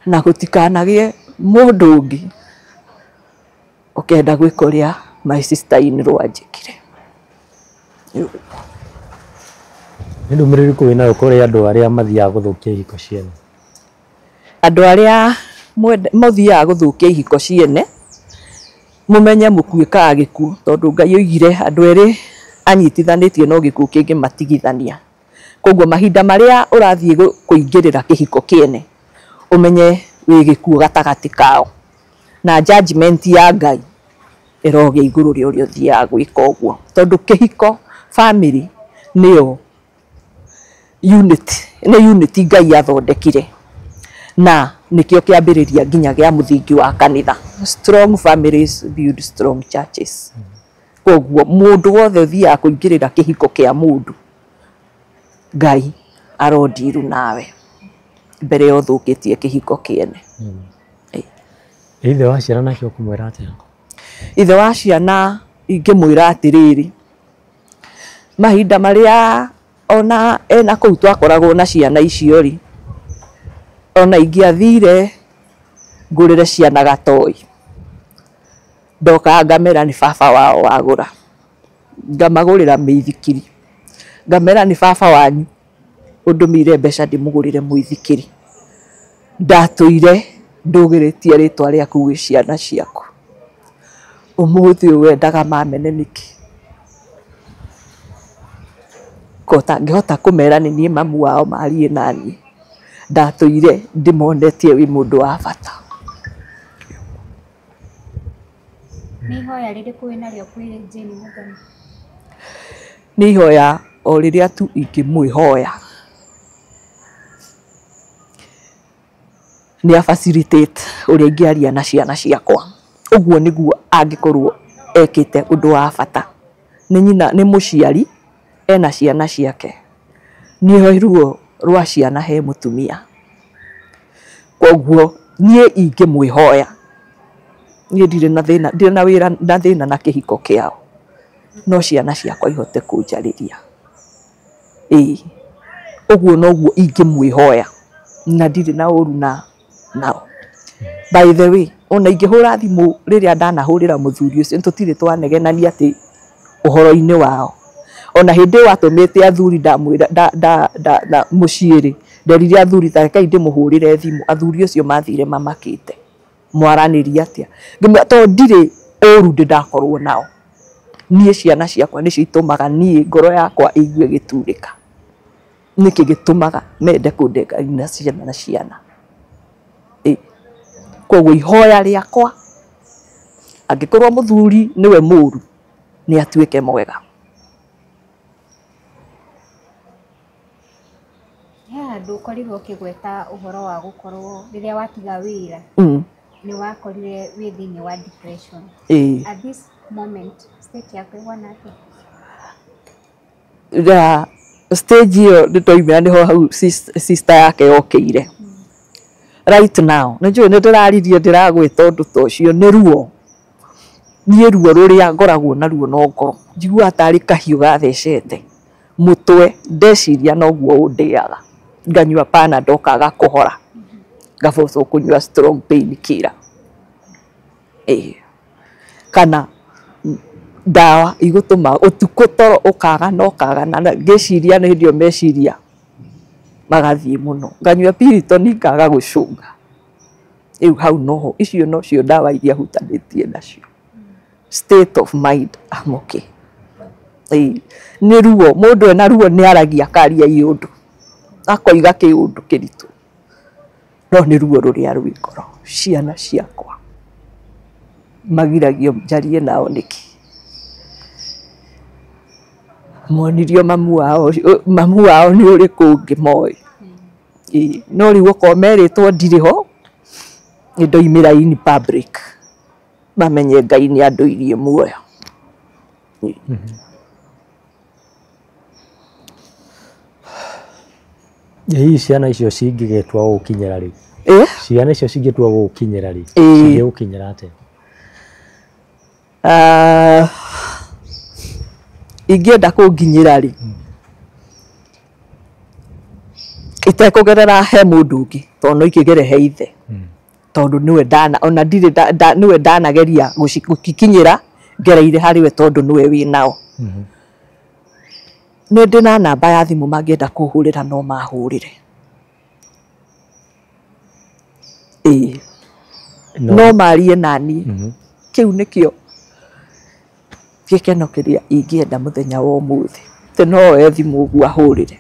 Speaker 2: Na gũtikanagĩe mũndũ ũngĩ ũkenda gwĩka ũrĩa my sister in law anjĩkire.
Speaker 1: Nĩ ndũmĩrĩri ĩrĩkũ wĩnayo kũrĩ andũ arĩa mathiaga gũthũkia ihiko ciene?
Speaker 2: Andũ arĩa mathiaga gũthũkia ihiko ciene mũmenye mũkuĩkaga gĩkuũ, tondũ Ngai oigire andũ erĩ anyitithanĩtie no gĩkuũ kĩngĩmatigithania. Koguo mahinda marĩa ũrathiĩ kũingĩrĩra kĩhiko kĩene ũmenye wĩ gĩkuũ gatagatĩ kao, na judgment ya Ngai ĩrogĩa igũrũ rĩa ũrĩa ũthiaga gwĩka ũguo, tondũ kĩhiko family nĩyo unit, nĩ unity Ngai athondekire na nĩkĩo kĩambĩrĩria nginya gĩa mũthingi wa kanitha. Strong families build strong churches. Koguo mũndũ wothe ũthiaga kũingĩrĩra kĩhiko kĩa mũndũ, Ngai arondiru nawe mbere ya ũthũkĩtie kĩhiko kĩene.
Speaker 1: Ithe wa ciana nake ũkũmwĩra atĩa?
Speaker 2: Ithe wa ciana ingĩmwĩra atĩrĩrĩ, mahinda marĩa ona ena kũu twakoragwo na ciana icio rĩ, ona ingĩathire ngũrĩre ciana gatoi, ndokaga ngamera nĩ baba wao wagũra, ngamagũrĩra mĩithikiri, ngamera nĩ baba wanyu ũndũmĩire mbeca ndĩmũgũrĩre mũithikiri. Ndatũire ndũgĩrĩtie rĩtwa rĩaku gwĩ ciana ciaku, ũmũthĩ ũyũ wendaga mamene nĩkĩ? Ko ũtangĩhota kũmera nĩ niĩ mamu wao marie naniĩ, ndatũire ndĩmonetie wĩ mũndũ wa bata.
Speaker 3: Nĩ ihoya rĩrĩkũ wĩnarĩo kwĩ Jane Muthoni?
Speaker 2: Nĩ ihoya o rĩrĩa tu ingĩmwĩhoya nĩ a facilitate ũrĩa ingĩaria na ciana ciakwa. Ũguo nĩguo angĩkorwo ekĩte ũndũ wa bata. Nĩ nyina, nĩ mũciari ena ciana ciake, nĩ ruo rwa ciana he mũtumia. Koguo niĩ ingĩmwĩhoya, niĩ ndirĩ na thĩna, ndirĩ na wĩra na thĩna na kĩhiko kĩao, no ciana ciakwa ihote kũnjarĩria. Ĩĩ, ũguo noguo ingĩmwĩhoya, na ndirĩ na ũru na nao. By the way, ona ingĩhũra thimũ rĩrĩa ndanahũrĩra mũthuri ũcio, tũtirĩ twanegenania atĩ ũhoro-inĩ wao. Ona hĩndĩ ĩyo atũmĩte athuri ndamwĩra nda mũciĩ rĩ, nderire athuri ta rekei ndĩmũhũrĩre thimũ, athuri ũcio mathire mamakĩte, mwaranĩria atĩa? Ngĩmwĩra tondũ ndirĩ ũru ndĩ ndakorwo nao, niĩ ciana ciakwa nĩcio itũmaga niĩ ngoro yakwa ĩigue ĩgĩturĩka. Nĩkĩ gĩtũmaga mende kũndenga na ciana na ciana? Koguo ihoya rĩakwa, angĩkorwo mũthuri nĩwe mũru, nĩ atuĩke mwega.
Speaker 3: He handũ ũkorirwo ũkĩgweta ũhoro wa gũkorwo rĩrĩa watiga wĩra nĩ wakorire wĩ thĩinĩ wa depression. At this moment state yaku ĩhana atĩa?
Speaker 2: Stage ĩyo nĩ twaumĩra nĩho hau sister yake yokĩire. Right now nĩ njũĩ nĩ ndĩraririe ndĩragwĩta ũndũ ta ũcio, nĩ ruo. Niĩ ruo rũrĩa ngoragwo naruo no ngoro, njiguaga tarĩ kahiũ gathecete mũtwe, ndeciria noguo ũndĩaga, nganyua Panadol kaga kũhora, ngabocwo kũnyua strong pain killer. Kana ndawa igũtũma ũtukũ toro ũkaga na ũkaga, na ngĩciria nĩ hĩndĩ ĩyo meciria magathiĩ mũno, nganyua Piriton ngaga gũcũnga. Rĩu hau noho, icio nocio ndawa iria hutanĩtie nacio. State of mind, I'm okay. Nĩ ruo, mũndũ ena ruo nĩ aragia akaria iũndũ, akoiga kĩũndũ kĩritũ, no nĩ ruo rũrĩa rwĩ ngoro. Ciana ciakwa magiragio njarie nao nĩkĩ? Monirio mamu wao nĩ ũrĩkũ ũngĩ moĩ? No rĩu okorwo merĩtwo ndirĩ ho, Nĩ ndoimĩra in public mamenye Ngai nĩ andũirie muoyo.
Speaker 1: Hihi ciana icio cingĩgĩtua gũgũkinyĩra rĩ? Ciana icio cingĩtua gũgũkinyĩra rĩ, cingĩgũkinyĩra atĩa?
Speaker 2: Ingĩenda kũnginyĩra rĩ, itekũgerera he mũndũ ũngĩ, tondũ no ikĩgere he ithe, tondũ nĩwe ndana ona ndirĩ nĩwe ndanageria gũkinyĩra ngereire harĩ we tondũ nĩwe wĩ nao. Nĩ ndĩ na namba ya thimũ mangĩenda kũhũrĩra no mahũrĩre. Ĩĩ, no marie naniĩ. Kĩu nĩkĩo gĩkeno kĩrĩa ingĩenda mũthenya wa ũmũthĩ, atĩ no oe thimũ ũguo ahũrĩre.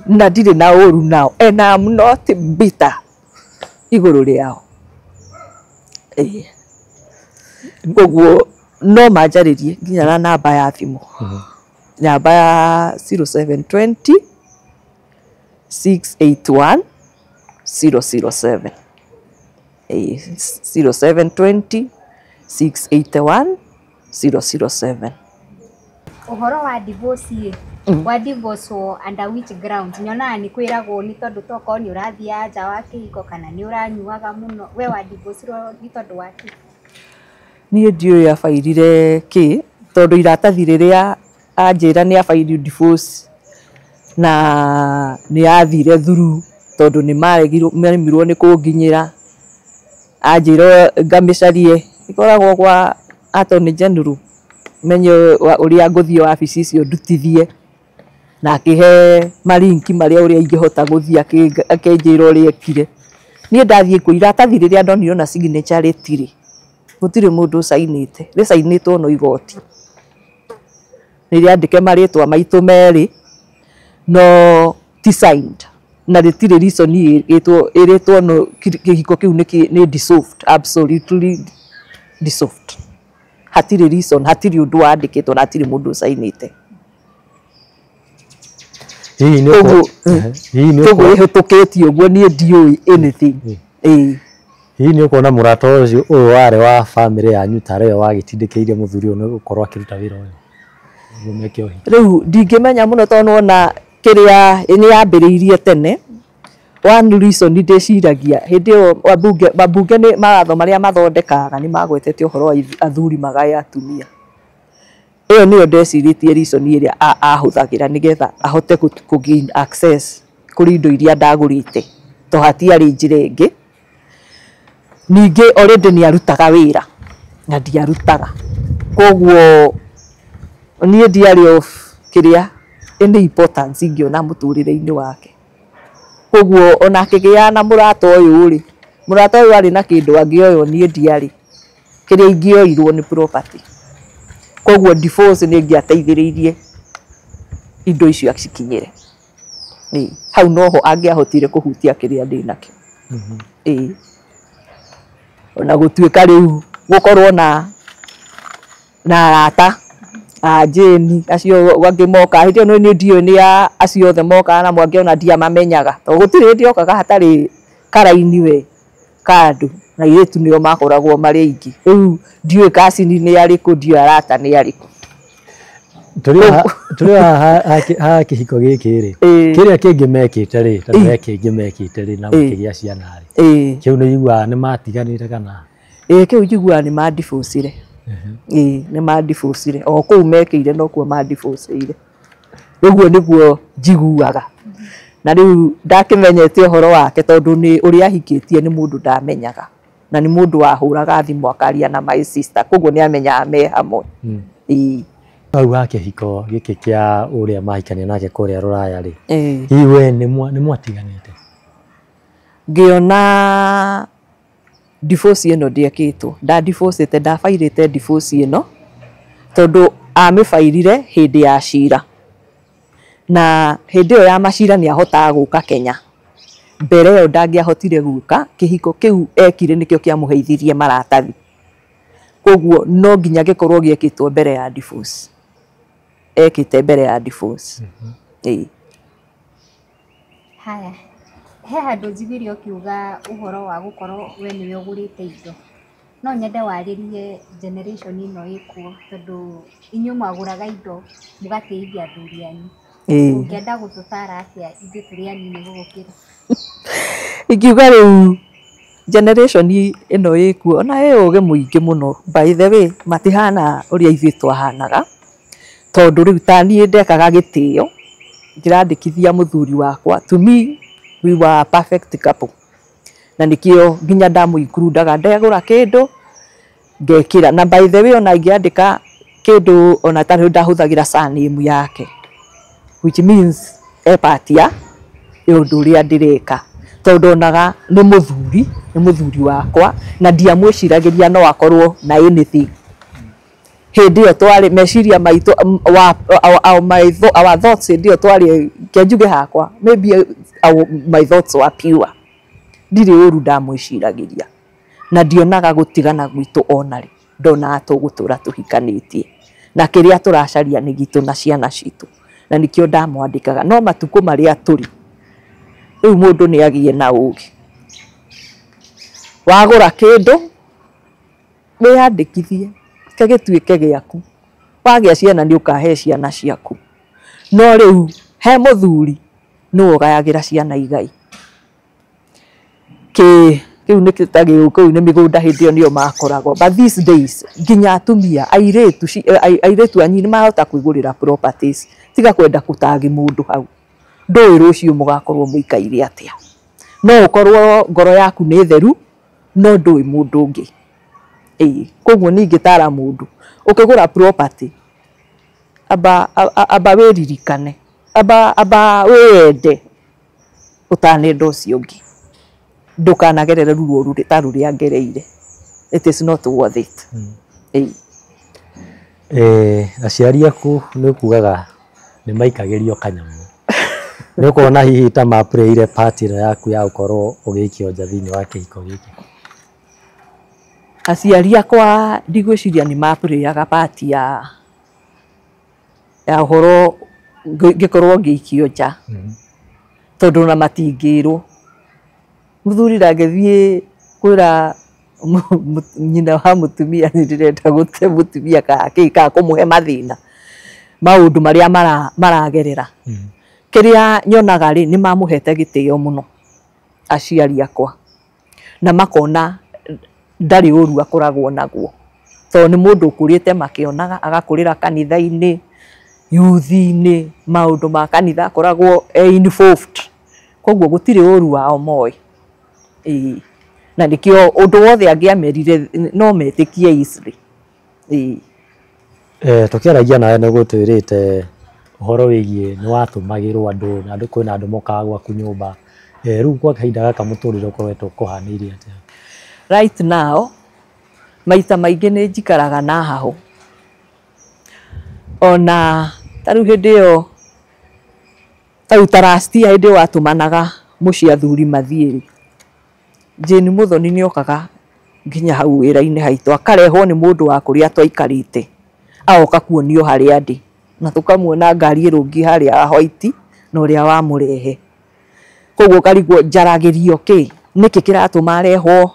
Speaker 2: Na ndirĩ na ũru nao, and I'm not bitter igũrũ rĩao. Ĩĩ, koguo no manjarĩrie nginya na namba ya thimũ, namba ya 0720 681 007. Ĩĩ, 0720 681 007.
Speaker 3: Ũhoro wa divorce ĩ, wa divorce under which grounds? Nyonaga nĩ kwĩragwo nĩ tondũ tokorwo nĩ ũrathiaga nja wa kĩhiko kana nĩ ũranyuaga mũno. We wa divorce nĩ tondũ wa kĩ?
Speaker 2: Niĩ ndiũĩ abairire kĩ, tondũ iratathi rĩrĩa anjĩra nĩ abairi divorce na nĩ yathire through tondũ nĩ maremirwo nĩ kũnginyĩra. Anjĩra ngamĩcarie ĩkoragwo kwa Attorney General, menye ũrĩa ngũthiĩ wabici icio ndutithie, na akĩhe marinki marĩa ũrĩa ingĩhota gũthiĩ, akĩnjĩra ũrĩa ekire. Niĩ ndathiĩ kuo iratathi rĩrĩa ndonire ona signature rĩtirĩ, gũtirĩ mũndũ ũcainĩte, rĩcainĩtwo no igoti. Nĩ rĩandĩke marĩtwa maitũ merĩ no ti signed, na rĩtirĩ reason ĩrĩtwo no kĩhiko kĩu nĩ dissolved, absolutely dissolved. Hatirĩ reason, hatirĩ ũndũ wandĩkĩtwo na hatirĩ mũndũ ũcainĩte.
Speaker 1: Hihi nĩ
Speaker 2: Koguo ĩhĩtũkĩtie ũguo niĩ ndiũĩ anything. Ĩĩ.
Speaker 1: Hihi nĩ ũkuona mũrata ũcio ũyũ warĩ wa bamĩrĩ yanyu tarĩ we wagĩtindĩkĩirie mũthuri ũyũ nĩ gũkorwo akĩruta wĩra ũyũ nĩguo meke ũhiki?
Speaker 2: Rĩu ndingĩmenya mũno tondũ nĩwona kĩrĩa nĩ yambĩrĩirie tene. One reason ndĩciragia hĩndĩ ĩyo wabunge nĩ mawatho marĩa mathondekaga nĩ magwetete ũhoro wa athuri magae atumia. Ĩyo nĩyo ndecirĩtie reason ĩrĩa ahũthagĩra nĩgetha ahote kũ gain access kũrĩ indo iria ndagũrĩte, to hatiarĩ njĩra ĩngĩ. Ningĩ already nĩ arutaga wĩra na ndiarutaga, koguo niĩ ndiarĩ of kĩrĩa any importance ingĩona mũtũrĩre-inĩ wake. Koguo ona akĩgĩa na mũrata ũyũ rĩ, mũrata ũyũ arĩ na kĩndũ angĩoywo, niĩ ndiarĩ, kĩrĩa ingĩoirwo nĩ property. Koguo divorce nĩ ĩngĩateithĩrĩirie indo icio acikinyĩre. Ĩĩ, hau noho angĩahotire kũhutia kĩrĩa ndĩ nakĩo. Ĩĩ, ona gũtuĩka rĩu gũkorwo na arata a Jane acio angĩ moka hĩndĩ ĩyo niĩ ndiũĩ nĩ a acio othe mokaga na mwangĩ ona ndiamamenyaga, tondũ gũtirĩ hĩndĩ okaga hatarĩ karaini we kandũ na airĩtu nĩo makoragwo marĩ aingĩ. Rĩu ndiũĩ kacini nĩ arĩkũ, ndiũĩ arata nĩ arĩkũ.
Speaker 1: Tũrĩ haha ha kĩhiko gĩkĩ rĩ, kĩrĩa kĩngĩ mekĩte rĩ, tondũ he kĩngĩ mekĩte rĩ na makĩgĩa ciana rĩ, kĩu nĩ iguaga nĩ matiganĩte kana?
Speaker 2: Ĩĩ, kĩu njiguaga nĩ mandivorcire. Ĩĩ, nĩ mandivorcire o kũu mekĩire nokuo mandivorceire. Ũguo nĩguo njiguaga. Na rĩu ndakĩmenyete ũhoro wake tondũ nĩ ũrĩa ahikĩtie nĩ mũndũ ndamenyaga, na nĩ mũndũ wahũraga thimũ akaria na my sister, koguo nĩ amenyaga me hamwe. Ĩĩ.
Speaker 1: Hau ha kĩhiko gĩkĩ kĩa ũrĩa mahikania nake kũrĩa rũraya rĩ, hihi we nĩ mwatiganĩte?
Speaker 2: Ngĩona divorce ĩno ndĩekĩtwo, nda-divorcĩte, ndabairĩte divorce ĩno tondũ amĩbairire hĩndĩ ya cira, na hĩndĩ ĩyo ya macira nĩ ahotaga gũka Kenya. Mbere ĩyo ndangĩahotire gũka, kĩhiko kĩu ekire nĩkĩo kĩamũheithirie maratathi, koguo no nginya gĩkorwo gĩekĩtwo mbere ya divorce. Ekĩte mbere ya divorce. Ĩĩ.
Speaker 3: Haya, He handũ njiguire ũkiuga ũhoro wa gũkorwo we nĩwe ũgũrĩte indo. No nyende warĩrie generation ĩno ĩkuo tondũ inyuĩ mwagũraga indo mũgatĩithia athuri anyu. Ũngĩenda gũtũtara atĩa ithuĩ tũrĩ anini gũgũkĩra?
Speaker 2: Ingiuga rĩu generation ĩno ĩkuo ona ĩ ũgĩ mũingĩ mũno, by the way matihana ũrĩa ithuĩ twahanaga, tondũ rĩu ta niĩ ndekaga gĩtĩo ngĩrandĩkithia mũthuri wakwa, to me we were a perfect couple, na nĩkĩo nginya ndamũinkludanga ndegũra kĩndũ ngekĩra. Na by the way ona ingĩandĩka kĩndũ ona tarĩu ndahũthagĩra surname yake, which means e part ya ũndũ ũrĩa ndĩreka, tondũ onaga nĩ mũthuri wakwa na ndiamwĩciragĩria no akorwo na anything. Hĩndĩ ĩyo twarĩ meciria maitũ, our thoughts hĩndĩ ĩyo twarĩ, kĩnjuge hakwa maybe my thoughts were pure, ndirĩ ũru ndamwĩciragĩria na ndionaga gũtigana gwitũ ona rĩ, ndonaga tũgũtũra tũhikanĩtie na kĩrĩa tũracaria nĩ gitũ na ciana citũ, na nĩkĩo ndamwandĩkaga. No matukũ marĩa tũrĩ rĩu mũndũ nĩ agĩe na ũgĩ, wagũra kĩndũ wĩyandĩkithie gĩtuĩke gĩaku, wagĩa ciana nĩ ũkahe ciana ciaku. No rĩu he mũthuri nĩwe ũgayagĩra ciana igai, kĩu nĩ ta gĩũkũyũ nĩ mĩgũnda hĩndĩ ĩyo nĩyo makoragwo, but these days nginya atumia airĩtu anyu nĩ marahota kwĩgũrĩra properties, tiga kwenda gũtagi mũndũ hau, ndũĩ rũciũ mũgakorwo mũikaire atĩa. No ũkorwo ngoro yaku nĩ theru no ndũĩ mũndũ ũngĩ. Koguo ningĩtara mũndũ ũkĩgũra property amba wĩririkane, amba wĩyende ũtanenda ũcio ũngĩ, ndũkanagerere ruo rũrĩ ta rũrĩa ngereire, it is not worth it.
Speaker 1: Aciari aku nĩ kugaga nĩ maikagĩrio kanyamũ, nĩ ũkuona hihi ta maplayire part ĩno yaku ya gũkorwo ũgĩikio nja thĩinĩ wa kĩhiko gĩkĩ?
Speaker 2: Aciari akwa ndigwĩciria nĩ maplayaga part ya ũhoro ngĩkorwo ngĩikio nja, tondũ ona matingĩrwo. Mũthuri ndangĩthiĩ kwĩra nyina wa mũtumia nĩ ndĩrenda gũte mũtumia kana kĩ kana kũmũhe mathĩna maũndũ marĩa maragerera. Kĩrĩa nyonaga rĩ, nĩ mamũhete gĩtĩo mũno aciari akwa, na makona ndarĩ ũru akoragwo naguo, tondũ nĩ mũndũ ũkũrĩte makĩonaga, agakũrĩra kanitha-inĩ, youth-inĩ, maũndũ ma kanitha akoragwo e involved, koguo gũtirĩ ũru wao moĩ. Na nĩkĩo ũndũ wothe angĩamerire no metĩkie easily.
Speaker 1: Tũkĩaragia nawe nĩ ũgũtwĩrĩte ũhoro wĩgiĩ nĩ watũmagĩrwo andũ na andũ kwĩna andũ mokaga gwaku nyũmba. Rĩu kwa kahinda gaka mũtũrĩre ũkoretwo ũkũhanĩire atĩa?
Speaker 2: Right now maita maingĩ nĩ njikaraga na hahũ, ona ta rĩu hĩndĩ ĩyo ta rĩu ta last year hĩndĩ ĩyo watũmanaga mũciĩ athuri mathiĩ rĩ, Jane Muthoni nĩ okaga nginya hau wĩra-inĩ haitũ, akarehwo nĩ mũndũ wa kũrĩa twaikarĩte, agoka kuonio harĩa ndĩ, na tũkamuona ngari ĩrũngiĩ harĩa ya white na ũrĩa wamũrehe. Koguo ũkarigwo njaragĩrio kĩ, nĩkĩ kĩratũma arehwo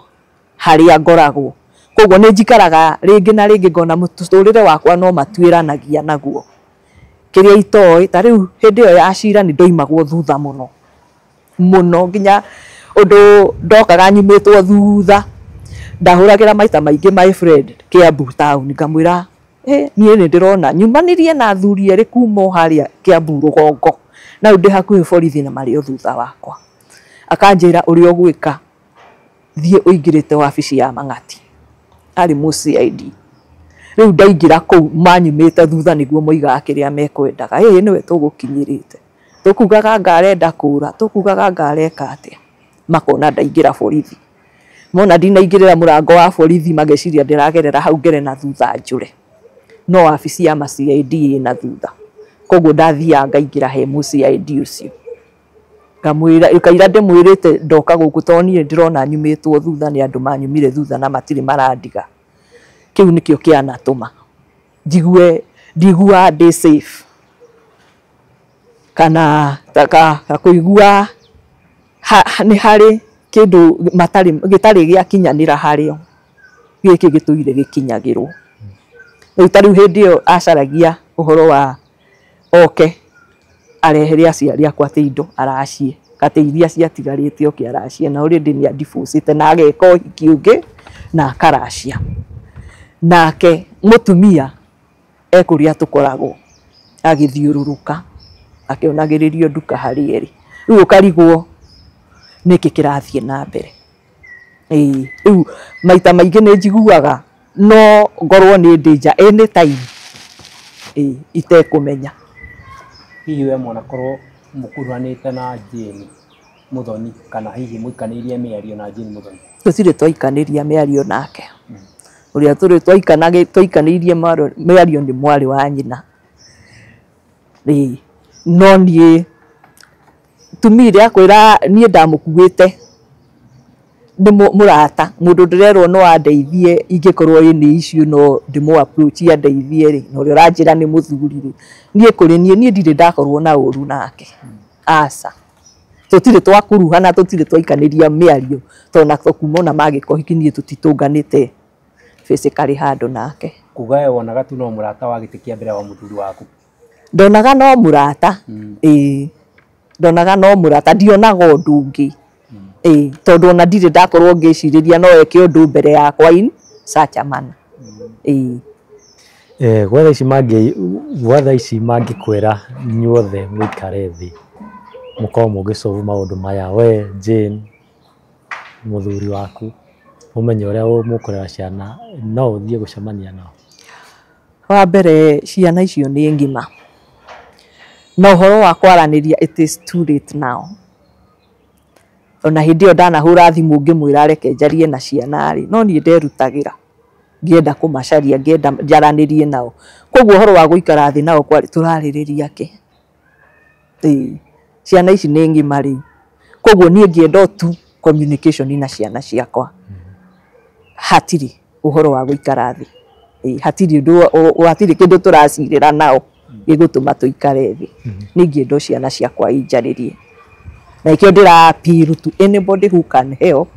Speaker 2: harĩa ngoragwo. Koguo nĩ njikaraga rĩngĩ na rĩngĩ ngona mũtũrĩre wakwa no matuĩranagia naguo, kĩrĩa itoĩ. Ta rĩu hĩndĩ ĩyo ya cira nĩ ndoimagwo thutha mũno mũno, nginya ũndũ ndokaga nyumĩtwo thutha, ndahũragĩra maita maingĩ my friend Kiambu town ngamwĩra niĩ nĩ ndĩrona nyumanirie na athuri erĩ kuma o harĩa Kiambu rũgongo, na rĩu ndĩ hakuhĩ borithi na marĩ o thutha wakwa. Akanjĩra ũrĩa ũgwĩka, thiĩ ũingĩrĩte wabici ya Mang'ati, arĩ mũ CID. Rĩu ndaingĩra kũu manyumĩte thutha nĩguo moigaga kĩrĩa mekwendaga, ĩĩ nĩwe tũgũkinyĩrĩte, tũkugaga anga arenda kũra, tũkugaga anga areka atĩa, makona ndaingĩra borithi. Mona ndinaingĩrĩra mũrango wa borithi mageciria ndĩragerera hau ngere na thutha njũre, no wabici ya ma CID ĩna thutha, koguo ndathiaga ngaingĩra he mũ CID ũcio, ngamwĩra kaira ndĩmwĩrĩte ndoka gũkũ tondũ niĩ ndĩrona nyumĩtwo thutha nĩ andũ manyumire thutha na matirĩ marandiga. Kĩu nĩkĩo kĩanatũma njigue ndiguaga ndĩ safe, kana kũigua Nĩ harĩ kĩndũ matarĩ gĩtarĩ gĩakinyanĩra harĩo gĩkĩ gĩtũire gĩkinyagĩrwo. Rĩu ta rĩu hĩndĩ ĩyo acaragia ũhoro wa oke arehere aciari akwa atĩ indo aracie atĩ iria ciatigarĩte oke aracie na already nĩ adivorcĩte na ageka ũhiki ũngĩ na akaracia. Nake mũtumia ekũrĩa tũkoragwo agĩthiũrũrũka akĩonagĩrĩrio nduka harĩ erĩ. Rĩu ũkarigwo nĩkĩ kĩrathiĩ na mbere. Ĩĩ rĩu maita maingĩ nĩ njiguaga no ngorwo nĩ ndĩ nja anytime ĩĩ itekũmenya.
Speaker 4: Hihi we mwanakorwo mũkuruhanĩte na Jane Muthoni kana hihi mũikanĩirie mĩario na Jane Muthoni?
Speaker 2: Tũtirĩ twaikanĩria mĩario nake. Ũrĩa tũrĩ twaikanĩirie mĩario nĩ mwarĩ wa nyina. Ĩĩ no niĩ tumire akwĩra niĩ ndamũkuĩte nĩ mũrata mũndũ ndĩrerwo no andeithie ingĩkorwo ĩnĩ issue no ndĩmũ approach andeithie rĩ na ũrĩa ũranjĩra nĩ mũthuri rĩ niĩ kũrĩ niĩ niĩ ndirĩ ndakorwo na ũru nake aca. Tũtirĩ twakuruhana tũtirĩ twaikanĩria mĩario tondũ na kuma ona magĩka ũhiki niĩ tũtitũnganĩte physically handũ nake.
Speaker 4: Kuga we wonaga tu no mũrata wa gĩtĩ kĩa mbere wa mũthuri waku?
Speaker 2: Ndonaga no mũrata. Ĩĩ ndonaga no mũrata ndionaga ũndũ ũngĩ. Ĩĩ tondũ ona ndirĩ ndakorwo ngĩcirĩria no eke ũndũ mbere yakwa in such a manner. Ĩĩ
Speaker 1: gwa thaa ici mangĩkwĩra inyuothe mũikare thĩ mũkorwo mũgĩsolve maũndũ maya we Jane mũthuri waku mũmenye ũrĩa mũkũrera ciana no ũthiĩ gũcemania nao?
Speaker 2: Wa mbere ciana icio nĩ ng'ima na ũhoro wa kwaranĩria it is too late now. Ona hĩndĩ ĩyo ndanahũra thimũ ngĩmwĩra areke njarie na ciana rĩ no niĩ nderutagĩra ngĩenda kũmacaria ngĩenda njaranĩrie nao. Koguo ũhoro wa gũikara thĩ nao tũrarĩrĩria kĩ? Ĩĩ ciana ici nĩ ng'ima rĩu. Koguo niĩ ngĩenda tu communication na ciana ciakwa. Hatirĩ ũhoro wa gũikara thĩ. Ĩĩ hatirĩ ũndũ hatirĩ kĩndũ tũracirĩra nao gĩgũtũma tũikare thĩ. Niĩ ngĩenda ciana ciakwa injarĩrie. Na ikĩo ndĩra appeal to anybody who can help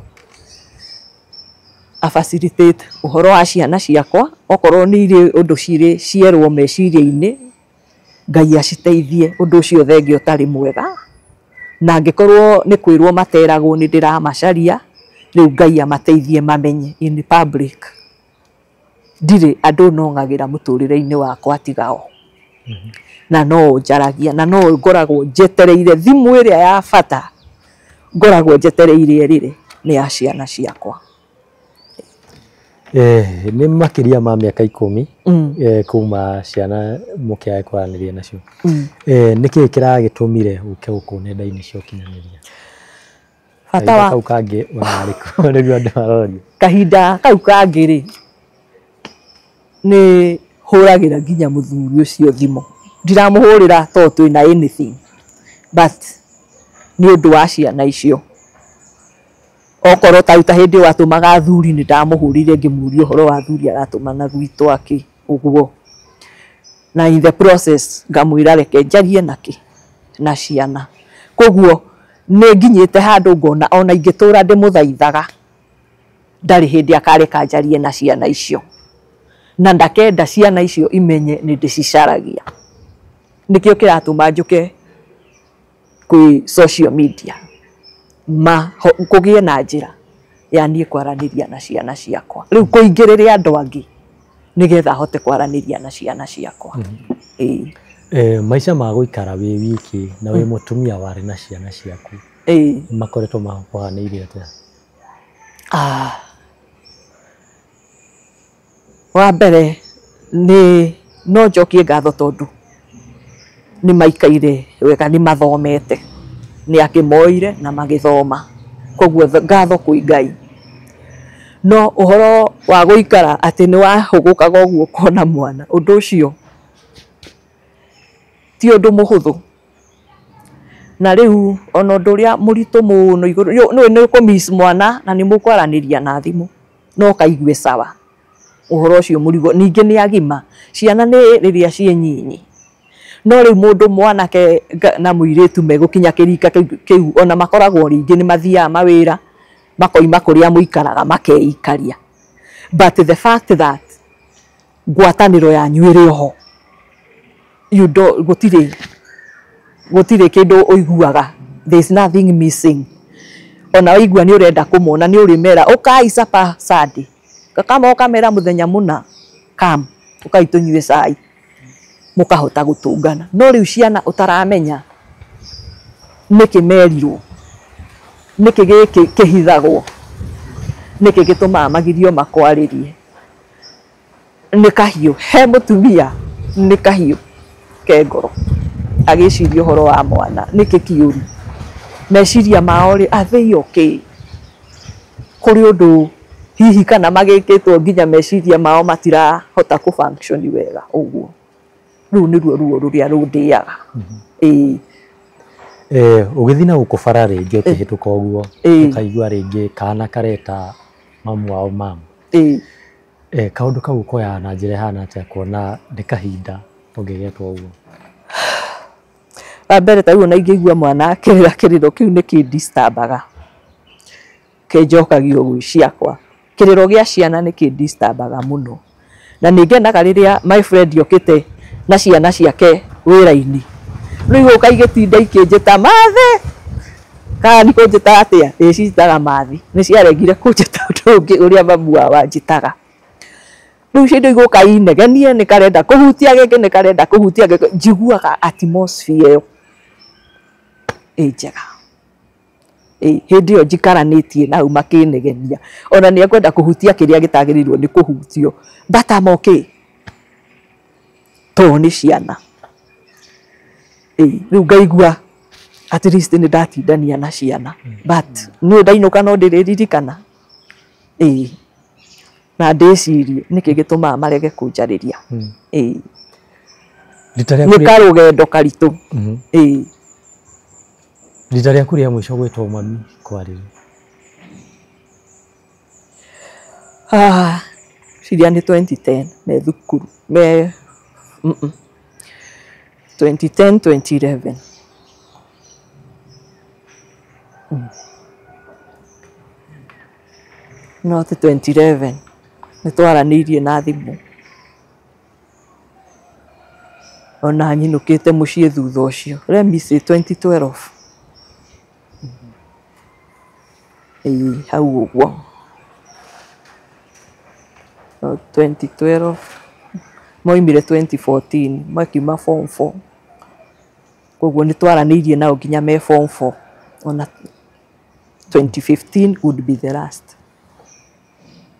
Speaker 2: a facilitate ũhoro wa ciana ciakwa okorwo nĩ irĩ ũndũ cirĩ cierwo meciria-inĩ Ngai aciteithie ũndũ ũcio thengia ũtarĩ mwega na angĩkorwo nĩ kwĩrwo materagwo nĩ ndĩramacaria rĩu Ngai amateithie mamenye in public. Ndirĩ andũ nong'agĩra mũtũrĩre-inĩ wakwa tiga o. Na no njaragia na no ngoragwo njetereire thimũ ĩrĩa ya bata ngoragwo njetereire ĩrĩre nĩ ya ciana ciakwa.
Speaker 1: Nĩ makĩria ma mĩaka 10 kuma ciana mũkĩage kwaranĩria nacio. Nĩkĩĩ kĩragĩtũmire ũke gũkũ nenda-inĩ cia ũkinyanĩria?
Speaker 2: Bata wa
Speaker 1: kau kangĩ onarĩkũ nĩguo andũ maroria?
Speaker 2: Kahinda kau kangĩ rĩ nĩ hũragĩra nginya mũthuri ũcio thimũ. Ndiramũhũrĩra tondũ twĩna anything but nĩ ũndũ wa ciana icio. Okorwo ta hĩndĩ ĩyo atũmaga athuri nĩ ndamũhũrĩire ngĩmũria ũhoro wa athuri aratũmana gwitũ akĩ ũguo. Na in the process ngamwĩra reke njarie nakĩ na ciana. Koguo nĩ nginyĩte handũ ngona ona ingĩtũra ndĩmũthaithaga ndarĩ hĩndĩ akareka njarie na ciana icio. Na ndakenda ciana icio imenye nĩ ndĩcicaragia. Nĩkĩo kĩratũma njũke kwĩ social media ma kũgĩe na njĩra ya niĩ kwaranĩria na ciana ciakwa. Rĩu kũingĩrĩra andũ angĩ nĩgetha hote kwaranĩria na ciana ciakwa. Ĩĩ.
Speaker 1: Maica ma gũikara wĩ wiki na wĩ mũtumia warĩ na ciana ciaku
Speaker 2: Ĩĩ.
Speaker 1: makoretwo makũhanĩire atĩa?
Speaker 2: Wa mbere nĩ no njokie ngatho tondũ nĩ maikaire wega nĩ mathomete nĩ akĩmoire na magĩthoma koguo ngatho kwĩ Ngai. No ũhoro wa gũikara atĩ nĩ wahũgũkaga ũguo ũkona mwana ũndũ ũcio ti ũndũ mũhũthũ. Na rĩu ona ũndũ ũrĩa mũritũ mũno igũrũ nĩ nĩ ũkũmiss mwana na nĩ mũkwaranĩria na thimũ no kaigue sawa ũhoro ũcio mũrigo. Ningĩ nĩ agima ciana nĩ rĩrĩa ciĩ nyinyi No rĩu mũndũ mwanake na mũirĩtu megũkinya kĩrika kĩu ona makoragwo rĩngĩ nĩ mathiaga mawĩra makoima kũrĩa mũikaraga makeikaria. But the fact that ngwatanĩro yanyu ĩrĩ oho, you don't, gũtirĩ kĩndũ ũiguaga, there is nothing missing. Ona waigua nĩ ũrenda kũmona nĩ ũrĩmera ũkai sapa Sunday, kama ũkamera mũthenya mũna come ũkai tũnyue cai, mũkahota gũtũngana. No rĩu ciana ũtaramenya nĩkĩ merirwo, nĩkĩ gĩkĩ kĩhithagwo, nĩkĩ gĩtũmaga magirio makwarĩrie, nĩ kahiũ. He mũtumia nĩ kahiũ ke ngoro agĩciria ũhoro wa mwana, nĩkĩ kĩũru meciria mao rĩ, are they okay? Kũrĩ ũndũ hihi kana magĩkĩtwo nginya meciria mao matirahota kũ function wega ũguo. Rũu nĩruo ruo rũrĩa rũndĩaga. Ĩĩ.
Speaker 1: Ũgĩthiĩ na gũkũ bara rĩngĩ ũkĩhĩtũka ũguo ũkaigua rĩngĩ kana kareta mamu wao mamu.
Speaker 2: Ĩĩ.
Speaker 1: Kaũndũ kau ũkoyaga na njĩra ĩhana atĩa kuona nĩ kahinda ũngĩgetwo ũguo?
Speaker 2: Wa mbere ta rĩu ona ingĩigua mwana akĩrĩra kĩrĩro kĩu nĩ kĩndisturbaga, kĩnjokagia ũguo ciakwa. Kĩrĩro gĩa ciana nĩ kĩndisturbaga mũno. Na nĩ ngenaga rĩrĩa my friend okĩte na ciana ciake wĩra-inĩ, rĩu igũka igĩtinda ikĩnjĩta mathi, kana nĩ kũnjĩta atĩa, ĩĩ cinjĩtaga mathi, nĩ ciaregire kũnjĩta ũndũ ũngĩ ũrĩa mamu wao anjĩtaga. Rĩu cindo igũka inegenie, nĩ karenda kũhutia gĩkĩ, nĩ karenda kũhutia gĩkĩ, njiguaga atmosphere ĩyo ĩ njega. Hĩndĩ ĩyo njikaranĩtie nau makĩnegenia, ona nĩ ekwenda kũhutia kĩrĩa gĩtagĩrĩirwo nĩ kũhutio, but I'm okay tondũ nĩ ciana. Rĩu ngaigua at least nĩ ndatindania na ciana, but niĩ ndainũka no ndĩrĩririkana. Ĩĩ. Na ndĩcirie nĩkĩ gĩtũmaga marege kũnjarĩria. Ĩĩ. Nĩ karũgendo karitũ. Ĩĩ.
Speaker 1: Rita rĩaku rĩa mũico gwĩtwo mami kwarĩ?
Speaker 2: Ciria nĩ 2010 me thukuru me 2010 2011. No ti 2011 nĩ twaranĩirie na thimũ ona nyinũkĩte mũciĩ thutha ũcio. Let me say 2012. Ĩĩ hau ũguo. 2012 moimire 2014 makiuma form 4. Koguo nĩ twaranĩirie nao nginya me form 4. Ona 2015 would be the last.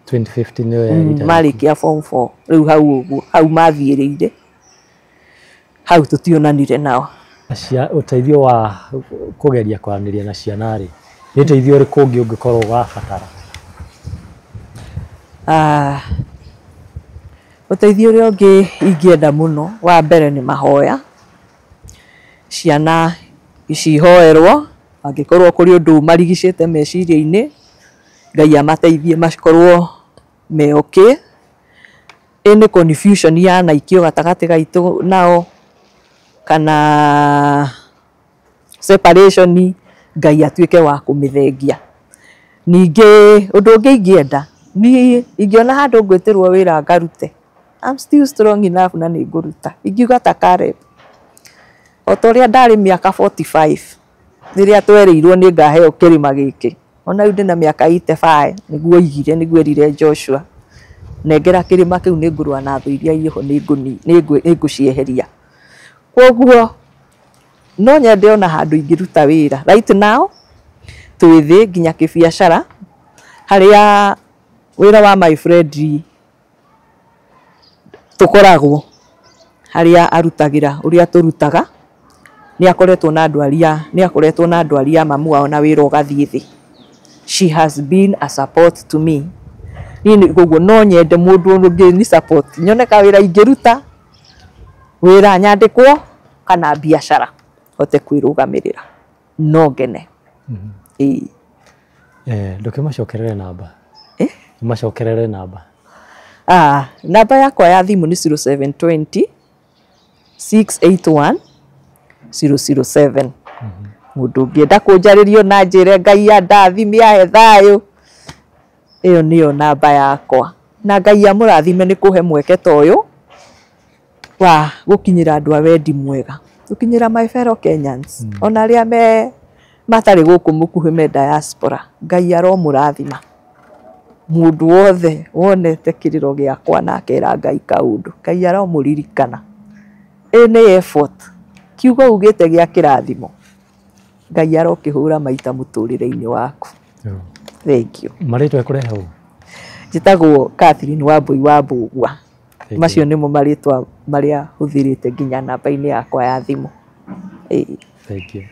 Speaker 1: 2015 nĩyo yarĩ
Speaker 2: marĩkia form 4. Rĩu hau ũguo hau mathiĩrĩire, hau tũtionanire nao.
Speaker 1: Ũteithio wa kũgeria kwaranĩria na ciana rĩ, nĩ ũteithio ũrĩkũ ũngĩ ũngĩkorwo ũgabatara?
Speaker 2: Ũteithio ũrĩa ũngĩ ingĩenda mũno wa mbere nĩ mahoya. Ciana ici ihoerwo, angĩkorwo kũrĩ ũndũ marigicĩte meciria-inĩ, Ngai amateithie makorwo me okay. Any confusion yanaikio gatagatĩ gaitũ nao kana separation, Ngai atuĩke wa kũmĩthengia. Ningĩ ũndũ ũngĩ ingĩenda, niĩ ingĩona handũ ngwĩtĩrwo wĩra ngarute, I'm still strong enough na nĩ ngũruta. Ingiuga ta Caleb, o ta ũrĩa ndarĩ mĩaka 45 rĩrĩa twerĩirwo nĩ ngaheo kĩrĩma gĩkĩ, ona rĩu ndĩna mĩaka 85 nĩguo oigire, nĩguo erire Joshua, nengera kĩrĩma kĩu nĩ ngũrũa na thũ iria irĩ ho, nĩ ngũcieheria. Koguo no nyende ona handũ ingĩruta wĩra right now twĩ thĩ nginya kĩbiacara, harĩa wĩra wa my friend tũkoragwo, harĩa arutagĩra ũrĩa tũrutaga, nĩ akoretwo na ndwari ya, nĩ akoretwo na ndwari ya mamu wao na wĩra ũgathiĩ thĩ. She has been a support to me. Niĩ koguo no nyende mũndũ ũngĩ ni support, nyone kawĩra ingĩruta, wĩra nyandĩkwo kana biacara hote kwĩrũgamĩrĩra, no ngene. Ĩĩ.
Speaker 1: Ndũkĩmacokerere namba. Macokerere namba.
Speaker 2: Namba yakwa ya thimũ nĩ 0720 681 007. Mũndũ ũngĩenda kũnjarĩrio na njĩre Ngai andathime ahe thayũ, ĩyo nĩyo namba yakwa. Na Ngai amũrathime nĩ kũhe mweke ta ũyũ wa gũkinyĩra andũ a wendi mwega, gũkinyĩra my fellow Kenyans, ona arĩa me matarĩ gũkũ mũkuhĩ me diaspora. Ngai aromũrathima. Mũndũ wothe wonete kĩrĩro gĩakwa na akera Ngai kaũndũ, Ngai aromũririkana. Ĩ nĩ effort, kiugo ugĩte gĩa kĩrathimo, Ngai arokĩhũra maita mũtũrĩre-inĩ waku. Thank you.
Speaker 1: Marĩtwa ekũrehe ũũ?
Speaker 2: Njĩtagwo Catherine Wambui wa Mbũgua. Macio nĩmo marĩtwa marĩa hũthĩrĩte nginya namba-inĩ yakwa ya thimũ.
Speaker 1: Thank you.